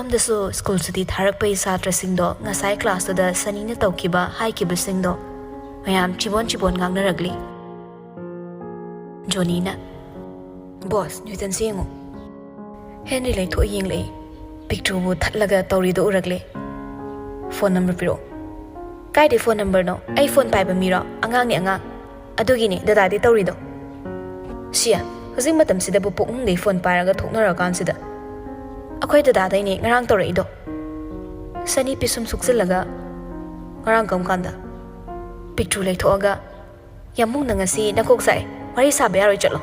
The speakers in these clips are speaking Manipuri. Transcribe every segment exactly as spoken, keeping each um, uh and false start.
ꯗꯁꯨ ꯁ꯭ꯀꯨꯜ ꯁꯨꯇꯤ ꯊꯥꯔꯛꯄꯒꯤ ꯁꯥꯇ꯭ꯔꯁꯤꯡꯗꯣ ꯉꯁꯥꯏ ꯀ꯭ꯂꯥꯁꯇꯨꯗ ꯁꯅꯤꯅ ꯇꯧꯈꯤꯕ ꯍꯥꯏꯈꯤꯕꯁꯤꯡꯗꯣ ꯃꯌꯥꯝ ꯆꯤꯕꯣꯟ ꯆꯤꯕꯣꯟ ꯉꯥꯡꯅꯔꯛꯂꯤ꯫ ꯖꯣꯅꯤꯅ, "ꯕꯣꯁ, ꯅ꯭ꯌꯨꯇꯟꯁꯦ ꯌꯦꯡꯉꯨ꯫" ꯍꯦꯟꯔꯤ ꯂꯩꯊꯣꯛꯑ ꯌꯦꯡꯂꯛꯏ꯫ ꯄꯤꯛꯇ꯭ꯔꯨꯕꯨ ꯊꯠꯂꯒ ꯇꯧꯔꯤꯗꯨ ꯎꯔꯛꯂꯦ꯫ "ꯐꯣꯟ ꯅꯝꯕꯔ ꯄꯤꯔꯛꯑꯣ꯫" "ꯀꯥꯏꯗꯩ ꯐꯣꯟ ꯅꯝꯕꯔꯅꯣ? ꯑꯩ ꯐꯣꯟ ꯄꯥꯏꯕ ꯃꯤꯔꯣ? ꯑꯉꯥꯡꯅꯤ, ꯑꯉꯥꯡ꯫ ꯑꯗꯨꯒꯤꯅꯦ ꯗꯗꯥꯗꯤ ꯇꯧꯔꯤꯗꯣ꯫" "ꯁꯤꯌꯥ, ꯍꯧꯖꯤꯛ ꯃꯇꯝꯁꯤꯗꯕꯨ ꯄꯨꯛꯅꯨꯡꯗꯩ ꯐꯣꯟ ꯄꯥꯏꯔꯒ ꯊꯣꯛꯅꯔꯀꯥꯟꯁꯤꯗ?" "ꯑꯩꯈꯣꯏ ꯗꯗꯥꯗꯩꯅꯦ ꯉꯔꯥꯡ ꯇꯧꯔꯛꯏꯗꯣ꯫" ꯁꯅꯤ ꯄꯤꯁꯨꯝ ꯁꯨꯛꯆꯤꯜꯂꯒ, "ꯉꯔꯥꯡ ꯀꯔꯝ ꯀꯥꯟꯗ?" ꯄꯤꯛꯇ꯭ꯔꯨ ꯂꯩꯊꯣꯛꯑꯒ, "ꯌꯥꯝꯕꯨꯡꯅ ꯉꯁꯤ ꯅꯀꯣꯛ ꯆꯥꯛꯑꯦ, ꯋꯥꯔꯤ ꯁꯥꯕ ꯌꯥꯔꯣꯏ, ꯆꯠꯂꯣ꯫"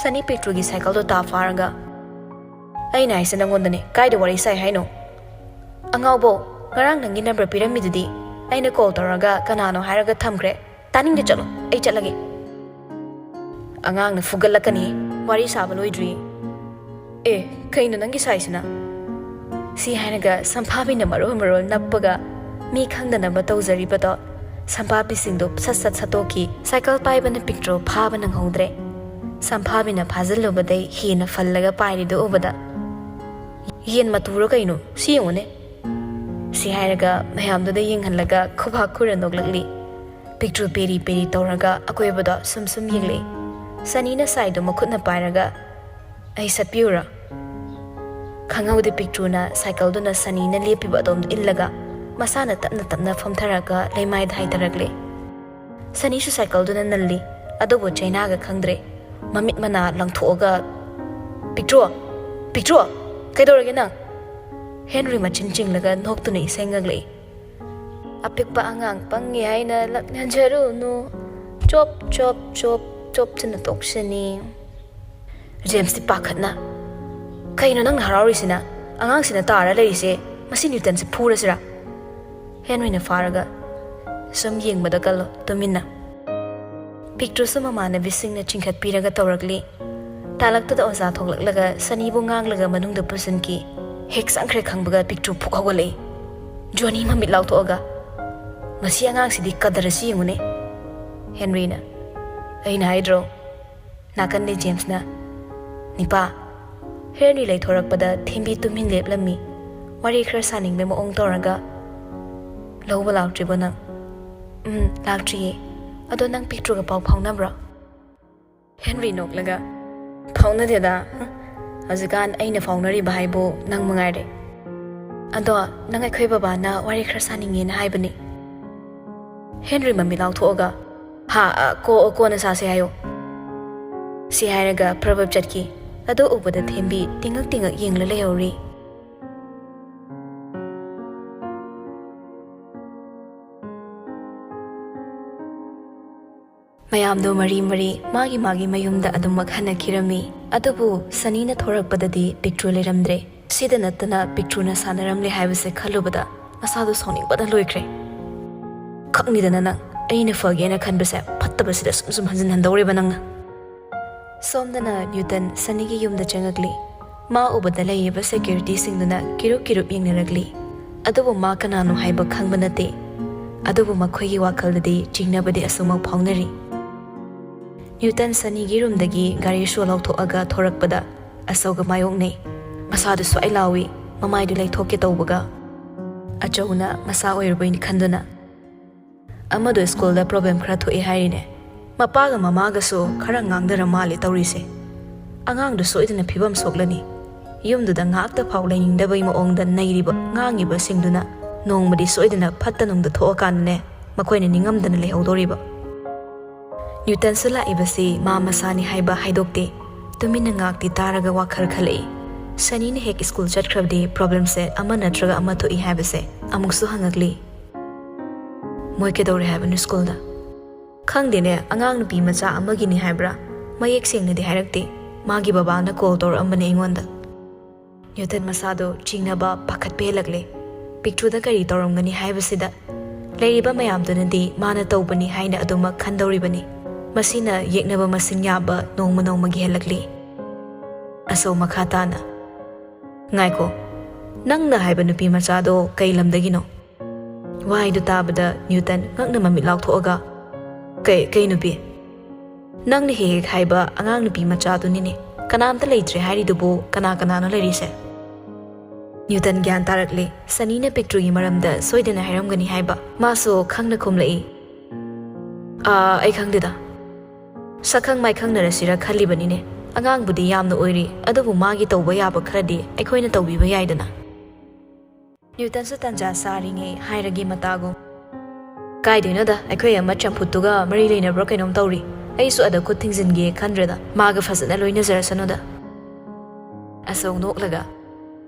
ꯁꯅꯤ ꯄꯤꯛꯇ꯭ꯔꯨꯒꯤ ꯁꯥꯏꯀꯜꯗꯣ ꯇꯥ ꯐꯥꯔꯒ, "ꯑꯩꯅ ꯍꯥꯏꯁꯦ ꯅꯪꯉꯣꯟꯗꯅꯦ, ꯀꯥꯏꯗ ꯋꯥꯔꯤ ꯁꯥꯏ ꯍꯥꯏꯅꯣ?" "ꯑꯉꯥꯎꯕꯧ, ꯉꯔꯥꯡ ꯅꯪꯒꯤ ꯅꯝꯕꯔ ꯄꯤꯔꯝꯃꯤꯗꯨꯗꯤ? ꯑꯩꯅ ꯀꯣꯜ ꯇꯧꯔꯒ ꯀꯅꯥꯅꯣ ꯍꯥꯏꯔꯒ ꯊꯝꯈ꯭ꯔꯦ꯫ ꯇꯥꯅꯤꯡꯗꯦ, ꯆꯠꯂꯣ, ꯑꯩ ꯆꯠꯂꯒꯦ꯫" "ꯑꯉꯥꯡꯅ ꯐꯨꯒꯠꯂꯛꯀꯅꯤ, ꯋꯥꯔꯤ ꯁꯥꯕ ꯂꯣꯏꯗ꯭ꯔꯤ꯫" "ꯑꯦ, ꯀꯩꯅꯣ ꯅꯪꯒꯤ ꯁꯥꯏꯁꯤꯅ?" ꯁꯤ ꯍꯥꯏꯔꯒ ꯁꯝꯐꯥꯕꯤꯅ ꯃꯔꯣꯜ ꯃꯔꯣꯜ ꯅꯞꯄꯒ ꯃꯤ ꯈꯪꯗꯅꯕ ꯇꯧꯖꯔꯤꯕꯗꯣ ꯁꯝꯐꯥꯕꯤꯁꯤꯡꯗꯣ ꯁꯠ ꯁꯠ ꯁꯠꯇꯣꯛꯈꯤ꯫ ꯁꯥꯏꯀꯜ ꯄꯥꯏꯕꯅ ꯄꯤꯛꯇ꯭ꯔꯨ ꯐꯥꯕ ꯅꯪꯍꯧꯗ꯭ꯔꯦ꯫ ꯁꯝꯐꯥꯕꯤꯅ ꯐꯥꯖꯤꯜꯂꯨꯕꯗꯩ ꯍꯦꯟꯅ ꯐꯜꯂꯒ ꯄꯥꯏꯔꯤꯗꯨ ꯎꯕꯗ, "ꯌꯦꯟ ꯃꯇꯨꯔꯣ ꯀꯩꯅꯣ? ꯁꯤ ꯌꯦꯡꯉꯨꯅꯦ꯫" ꯁꯤ ꯍꯥꯏꯔꯒ ꯃꯌꯥꯝꯗꯨꯗ ꯌꯦꯡꯍꯜꯂꯒ ꯈꯨꯕꯥꯛ ꯈꯨꯔ ꯅꯣꯛꯂꯛꯂꯤ꯫ ꯄꯤꯛꯇ꯭ꯔꯨ ꯄꯦꯔꯤ ꯄꯦꯔꯤ ꯇꯧꯔꯒ ꯑꯀꯣꯏꯕꯗꯣ ꯁꯨꯝ ꯁꯨꯝ ꯌꯦꯡꯂꯛꯏ꯫ ꯁꯅꯤꯅ ꯁꯥꯏꯗꯣ ꯃꯈꯨꯠꯅ ꯄꯥꯏꯔꯒ, "ꯑꯩ ꯁꯠꯄꯤꯌꯨꯔꯥ?" ꯈꯪꯍꯧꯗꯦ ꯄꯤꯛꯇ꯭ꯔꯨꯅ ꯁꯥꯏꯀꯜꯗꯨꯅ ꯁꯅꯤꯅ ꯂꯦꯞꯄꯤꯕ ꯑꯗꯣꯝꯗ ꯏꯜꯂꯒ ꯃꯁꯥꯅ ꯇꯞꯅ ꯇꯞꯅ ꯐꯝꯊꯔꯒ ꯂꯩꯃꯥꯏꯗ ꯍꯥꯏꯊꯔꯛꯂꯦ꯫ ꯁꯅꯤꯁꯨ ꯁꯥꯏꯀꯜꯗꯨꯅ ꯅꯜꯂꯤ, ꯑꯗꯨꯕꯨ ꯆꯩꯅꯥꯒ ꯈꯪꯗ꯭ꯔꯦ꯫ ꯃꯃꯤꯠ ꯃꯅꯥ ꯂꯪꯊꯣꯛꯑꯒ, "ꯄꯤꯛꯇ꯭ꯔꯨ! ꯄꯤꯛꯇ꯭ꯔꯨ! ꯀꯩꯗꯧꯔꯒꯦ ꯅꯪ?" ꯍꯦꯟꯔꯤ ꯃꯆꯤꯟ ꯆꯤꯡꯂꯒ ꯅꯣꯛꯇꯨꯅ ꯏꯁꯩ ꯉꯪꯂꯛꯏ꯫ "ꯑꯄꯤꯛꯄ ꯑꯉꯥꯡ ꯄꯪꯉꯦ ꯍꯥꯏꯅ ꯂꯛꯅꯖꯔꯨꯅꯨ꯫ ꯆꯣꯞ, ꯆꯣꯞ, ꯆꯣꯞ, ꯆꯣꯞꯁꯤꯅ ꯇꯣꯛꯁꯅꯤ꯫" ꯖꯦꯝꯁꯇꯤ ꯄꯥꯈꯠꯅ, "ꯀꯩꯅꯣ ꯅꯪꯅ ꯍꯔꯥꯎꯔꯤꯁꯤꯅ? ꯑꯉꯥꯡꯁꯤꯅ ꯇꯥꯔ ꯂꯩꯔꯤꯁꯦ, ꯃꯁꯤ ꯅ꯭ꯌꯨꯇꯟꯁꯦ ꯐꯨꯔꯁꯤꯔꯥ?" ꯍꯦꯟꯔꯤꯅ ꯐꯥꯔꯒ, "ꯁꯨꯝ ꯌꯦꯡꯕꯗ ꯀꯜꯂꯣ, ꯇꯨꯃꯤꯟꯅ꯫" ꯄꯤꯛꯇ꯭ꯔꯨꯁꯨ ꯃꯃꯥꯟꯅꯕꯤꯁꯤꯡꯅ ꯆꯤꯡꯈꯠꯄꯤꯔꯒ ꯇꯧꯔꯛꯂꯤ꯫ ꯇꯥꯂꯛꯇꯨꯗ ꯑꯣꯖꯥ ꯊꯣꯛꯂꯛꯂꯒ ꯁꯅꯤꯕꯨ ꯉꯥꯡꯂꯒ ꯃꯅꯨꯡꯗ ꯄꯨꯁꯤꯟꯈꯤ꯫ ꯍꯦꯛ ꯆꯪꯈ꯭ꯔꯦ ꯈꯪꯕꯒ ꯄꯤꯛꯇ꯭ꯔꯨ ꯐꯨꯛ ꯍꯧꯒꯠꯂꯛꯏ꯫ ꯖꯣꯅꯤ ꯃꯃꯤꯠ ꯂꯥꯎꯊꯣꯛꯑꯒ, "ꯃꯁꯤ ꯑꯉꯥꯡꯁꯤꯗꯤ ꯀꯗꯔ ꯑꯁꯤ ꯌꯦꯡꯉꯨꯅꯦ꯫" ꯍꯦꯟꯔꯤꯅ, "ꯑꯩꯅ ꯍꯥꯏꯗ꯭ꯔꯣ?" ꯅꯥꯀꯟꯗꯩ ꯖꯦꯝꯁꯅ, "ꯅꯤꯄꯥ, ꯍꯦꯟꯔꯤ ꯂꯩꯊꯣꯔꯛꯄꯗ ꯊꯦꯝꯕꯤ ꯇꯨꯃꯤꯟ ꯂꯦꯞꯂꯝꯃꯤ꯫ ꯋꯥꯔꯤ ꯈꯔ ꯁꯥꯅꯤꯡꯕꯩ ꯃꯑꯣꯡ ꯇꯧꯔꯒ, "ꯂꯧꯕ ꯂꯥꯛꯇ꯭ꯔꯤꯕꯣ ꯅꯪ?" "ꯎꯝ, ꯂꯥꯛꯇ꯭ꯔꯤꯌꯦ꯫ ꯑꯗꯣ ꯅꯪ ꯄꯤꯛꯇ꯭ꯔꯨꯒ ꯄꯥꯎ ꯐꯥꯎꯅꯕ꯭ꯔꯣ?" ꯍꯦꯟꯔꯤ ꯅꯣꯛꯂꯒ, "ꯐꯥꯎꯅꯗꯦꯗ꯫ ꯍ? ꯍꯧꯖꯤꯛꯀꯥꯟ ꯑꯩꯅ ꯐꯥꯎꯅꯔꯤꯕ ꯍꯥꯏꯕꯨ ꯅꯪ ꯃꯉꯥꯏꯔꯦ꯫ ꯑꯗꯣ ꯅꯪ ꯑꯩꯈꯣꯏ ꯕꯕꯥꯅ ꯋꯥꯔꯤ ꯈꯔ ꯁꯥꯅꯤꯡꯉꯦꯅ ꯍꯥꯏꯕꯅꯤ꯫" ꯍꯦꯟꯔꯤ ꯃꯃꯤꯠ ꯂꯥꯎꯊꯣꯛꯑꯒ, "ꯍꯥ, ꯑ, ꯀꯣ-, ꯀꯣꯟꯅ ꯁꯥꯁꯦ ꯍꯥꯏꯌꯣ꯫" ꯁꯤ ꯍꯥꯏꯔꯒ ꯄ꯭ꯔꯕꯞ ꯆꯠꯈꯤ꯫ ꯑꯗꯨ ꯎꯕꯗ ꯊꯦꯝꯕꯤ ꯇꯤꯡꯉꯛ ꯇꯤꯡꯉꯛ ꯌꯦꯡꯂ ꯂꯩꯍꯧꯔꯤ꯫ ꯃꯌꯥꯝꯗꯣ ꯃꯔꯤ ꯃꯔꯤ ꯃꯥꯒꯤ ꯃꯥꯒꯤ ꯃꯌꯨꯝꯗ ꯑꯗꯨꯃꯛ ꯍꯟꯅꯈꯤꯔꯝꯃꯤ꯫ ꯑꯗꯨꯕꯨ ꯁꯅꯤꯅ ꯊꯣꯔꯛꯄꯗꯗꯤ ꯄꯤꯛꯇ꯭ꯔꯨ ꯂꯩꯔꯝꯗ꯭ꯔꯦ꯫ ꯁꯤꯗ ꯅꯠꯇꯅ ꯄꯤꯛꯇ꯭ꯔꯨꯅ ꯁꯥꯟꯅꯔꯝꯂꯦ ꯍꯥꯏꯕꯁꯦ ꯈꯜꯂꯨꯕꯗ ꯃꯁꯥꯗꯣ ꯁꯥꯎꯅꯤꯡꯕꯅ ꯂꯣꯏꯈ꯭ꯔꯦ꯫ "ꯈꯪꯅꯤꯗꯅ ꯅꯪ, ꯑꯩꯅ ꯐꯒꯦꯅ ꯈꯟꯕꯁꯦ ꯐꯠꯇꯕꯁꯤꯗ ꯁꯨꯝ ꯁꯨꯝ ꯍꯟꯖꯤꯟꯍꯟꯗꯧꯔꯦꯕ ꯅꯪꯅ꯫" ꯁꯣꯝꯗꯅ ꯅ꯭ꯌꯨꯇꯟ ꯁꯅꯤꯒꯤ ꯌꯨꯝꯗ ꯆꯪꯉꯛꯂꯤ꯫ ꯃꯥ ꯎꯕꯗ ꯂꯩꯔꯤꯕ ꯁꯦꯀ꯭ꯌꯨꯔꯤꯇꯤꯁꯤꯡꯗꯨꯅ ꯀꯤꯔꯨꯞ ꯀꯤꯔꯨꯞ ꯌꯦꯡꯅꯔꯛꯂꯤ꯫ ꯑꯗꯨꯕꯨ ꯃꯥ ꯀꯅꯥꯅꯣ ꯍꯥꯏꯕ ꯈꯪꯕ ꯅꯠꯇꯦ꯫ ꯑꯗꯨꯕꯨ ꯃꯈꯣꯏꯒꯤ ꯋꯥꯈꯜꯗꯗꯤ ꯆꯤꯡꯅꯕꯗꯤ ꯑꯁꯨꯝꯃꯛ ꯐꯥꯎꯅꯔꯤ꯫ ꯅ꯭ꯌꯨꯇꯟ ꯁꯅꯤꯒꯤ ꯔꯨꯝꯗꯒꯤ ꯒꯥꯔꯤ ꯁꯣ ꯂꯧꯊꯣꯛꯑꯒ ꯊꯣꯔꯛꯄꯗ ꯑꯆꯧꯒ ꯃꯥꯌꯣꯛꯅꯩ꯫ ꯃꯁꯥꯗꯨ ꯁ꯭ꯋꯥꯏ ꯂꯥꯎꯏ, ꯃꯃꯥꯏꯗꯨ ꯂꯩꯊꯣꯛꯀꯦ ꯇꯧꯕꯒ꯫ ꯑꯆꯧꯅ ꯃꯆꯥ ꯑꯣꯏꯔꯨꯕꯩꯅꯤ ꯈꯟꯗꯨꯅ, "ꯑꯃꯗꯣ ꯁ꯭ꯀꯨꯜꯗ ꯄ꯭ꯔꯣꯕ꯭ꯂꯦꯝ ꯈꯔ ꯊꯣꯛꯑꯦ ꯍꯥꯏꯔꯤꯅꯦ꯫ ꯃꯄꯥꯒ ꯃꯃꯥꯒꯁꯨ ꯈꯔ ꯉꯥꯡꯗꯔ ꯃꯥꯜꯂꯦ ꯇꯧꯔꯤꯁꯦ꯫ ꯑꯉꯥꯡꯗꯣ ꯁꯣꯏꯗꯅ ꯐꯤꯕꯝ ꯁꯣꯛꯂꯅꯤ꯫ ꯌꯨꯝꯗꯨꯗ ꯉꯥꯛꯇ ꯐꯥꯎ ꯂꯩꯅꯤꯡꯗꯕꯩ ꯃꯑꯣꯡꯗ ꯅꯩꯔꯤꯕ ꯉꯥꯡꯉꯤꯕꯁꯤꯡꯗꯨꯅ ꯅꯣꯡꯃꯗꯤ ꯁꯣꯏꯗꯅ ꯐꯠꯇ ꯅꯨꯡꯗ ꯊꯣꯛꯑꯀꯥꯟꯗꯅꯦ ꯃꯈꯣꯏꯅ ꯅꯤꯡꯉꯝꯗꯅ ꯂꯩꯍꯧꯗꯣꯔꯤꯕ꯫" ꯅ꯭ꯌꯨꯇꯟꯁꯨ ꯂꯥꯛꯏꯕꯁꯤ ꯃꯥ ꯃꯁꯥꯅꯤ ꯍꯥꯏꯕ ꯍꯥꯏꯗꯣꯛꯇꯦ꯫ ꯇꯨꯃꯤꯟꯅ ꯉꯥꯛꯇꯤ ꯇꯥꯔꯒ ꯋꯥꯈꯜ ꯈꯜꯂꯛꯏ꯫ ꯁꯅꯤꯅ ꯍꯦꯛ ꯁ꯭ꯀꯨꯜ ꯆꯠꯈ꯭ꯔꯕꯗꯤ ꯄ꯭ꯔꯣꯕ꯭ꯂꯦꯝꯁꯦ ꯑꯃ ꯅꯠꯇ꯭ꯔꯒ ꯑꯃ ꯊꯣꯛꯏ ꯍꯥꯏꯕꯁꯦ ꯑꯃꯨꯛꯁꯨ ꯍꯪꯉꯛꯂꯤ꯫ "ꯃꯣꯏ ꯀꯩꯗꯧꯔꯦ ꯍꯥꯏꯕꯅꯣ ꯁ꯭ꯀꯨꯜꯗ?" "ꯈꯪꯗꯦꯅꯦ, ꯑꯉꯥꯡ ꯅꯨꯄꯤ ꯃꯆꯥ ꯑꯃꯒꯤꯅꯤ ꯍꯥꯏꯕ꯭ꯔꯥ? ꯃꯌꯦꯛ ꯁꯦꯡꯅꯗꯤ ꯍꯥꯏꯔꯛꯇꯦ꯫ ꯃꯥꯒꯤ ꯕꯕꯥꯅ ꯀꯣꯜ ꯇꯧꯔꯛꯑꯝꯕꯅꯦ ꯑꯩꯉꯣꯟꯗ꯫" ꯅ꯭ꯌꯨꯇꯟ ꯃꯁꯥꯗꯣ ꯆꯤꯡꯅꯕ, ꯄꯥꯈꯠꯄ ꯍꯦꯜꯂꯛꯂꯦ꯫ ꯄꯤꯛꯇ꯭ꯔꯨꯗ ꯀꯔꯤ ꯇꯧꯔꯝꯒꯅꯤ ꯍꯥꯏꯕꯁꯤꯗ꯫ ꯂꯩꯔꯤꯕ ꯃꯌꯥꯝꯗꯨꯅꯗꯤ ꯃꯥꯅ ꯇꯧꯕꯅꯤ ꯍꯥꯏꯅ ꯑꯗꯨꯃꯛ ꯈꯟꯗꯧꯔꯤꯕꯅꯤ꯫ ꯃꯁꯤꯅ ꯌꯦꯛꯅꯕ ꯃꯁꯤꯡ ꯌꯥꯝꯕ ꯅꯣꯡꯃ ꯅꯣꯡꯃꯒꯤ ꯍꯦꯜꯂꯛꯂꯤ꯫ ꯑꯆꯧ ꯃꯈꯥ ꯇꯥꯅ, "ꯉꯥꯏꯈꯣ, ꯅꯪꯅ ꯍꯥꯏꯕ ꯅꯨꯄꯤ ꯃꯆꯥꯗꯣ ꯀꯩ ꯂꯝꯗꯒꯤꯅꯣ?" ꯋꯥꯍꯩꯗꯨ ꯇꯥꯕꯗ ꯅ꯭ꯌꯨꯇꯟ ꯉꯛꯅ ꯃꯃꯤꯠ ꯂꯥꯎꯊꯣꯛꯑꯒ, "ꯀꯩ, ꯀꯩ ꯅꯨꯄꯤ?" "ꯅꯪꯅ ꯍꯦꯛ ꯍꯦꯛ ꯍꯥꯏꯕ ꯑꯉꯥꯡ ꯅꯨꯄꯤ ꯃꯆꯥꯗꯨꯅꯤꯅꯦ꯫ "ꯀꯅꯥꯝꯇ ꯂꯩꯇ꯭ꯔꯦ ꯍꯥꯏꯔꯤꯗꯨꯕꯨ ꯀꯅꯥ ꯀꯅꯥꯅꯣ ꯂꯩꯔꯤꯁꯦ?" ꯅ꯭ꯌꯨꯇꯟ ꯒ꯭ꯌꯥꯟ ꯇꯥꯔꯛꯂꯦ꯫ ꯁꯅꯤꯅ ꯄꯤꯛꯇ꯭ꯔꯨꯒꯤ ꯃꯔꯝꯗ ꯁꯣꯏꯗꯅ ꯍꯥꯏꯔꯝꯒꯅꯤ ꯍꯥꯏꯕ꯫ ꯃꯥꯁꯨ ꯈꯪꯅ ꯈꯨꯝꯂꯛꯏ, "ꯑꯥ, ꯑꯩ ꯈꯪꯗꯦꯗ꯫ ꯁꯛꯈꯪ ꯃꯥꯏꯈꯪꯅꯔꯁꯤꯔ ꯈꯜꯂꯤꯕꯅꯤꯅꯦ꯫ ꯑꯉꯥꯡꯕꯨꯗꯤ ꯌꯥꯝꯅ ꯑꯣꯏꯔꯤ, ꯑꯗꯨꯕꯨ ꯃꯥꯒꯤ ꯇꯧꯕ ꯌꯥꯕ ꯈꯔꯗꯤ ꯑꯩꯈꯣꯏꯅ ꯇꯧꯕꯤꯕ ꯌꯥꯏꯗꯅ꯫" ꯅ꯭ꯌꯨꯇꯟꯁꯨ ꯇꯟꯖꯥ ꯆꯥꯔꯤꯉꯩ ꯍꯥꯏꯔꯒꯦ ꯃꯇꯥꯒꯨꯝ, "ꯀꯥꯏꯗꯩꯅꯣꯗ, ꯑꯩꯈꯣꯏ ꯑꯃ ꯆꯝꯐꯨꯠꯇꯨꯒ ꯃꯔꯤ ꯂꯩꯅꯕ꯭ꯔꯥ ꯀꯩꯅꯣꯝ ꯇꯧꯔꯤ꯫ ꯑꯩꯁꯨ ꯑꯗ ꯈꯨꯠ ꯊꯤꯡꯖꯤꯟꯒꯦ ꯈꯟꯗ꯭ꯔꯦꯗ, ꯃꯥꯒ ꯐꯖꯅ ꯂꯣꯏꯅꯖꯔꯁꯅꯨꯗ꯫" ꯑꯆꯧ ꯅꯣꯛꯂꯒ,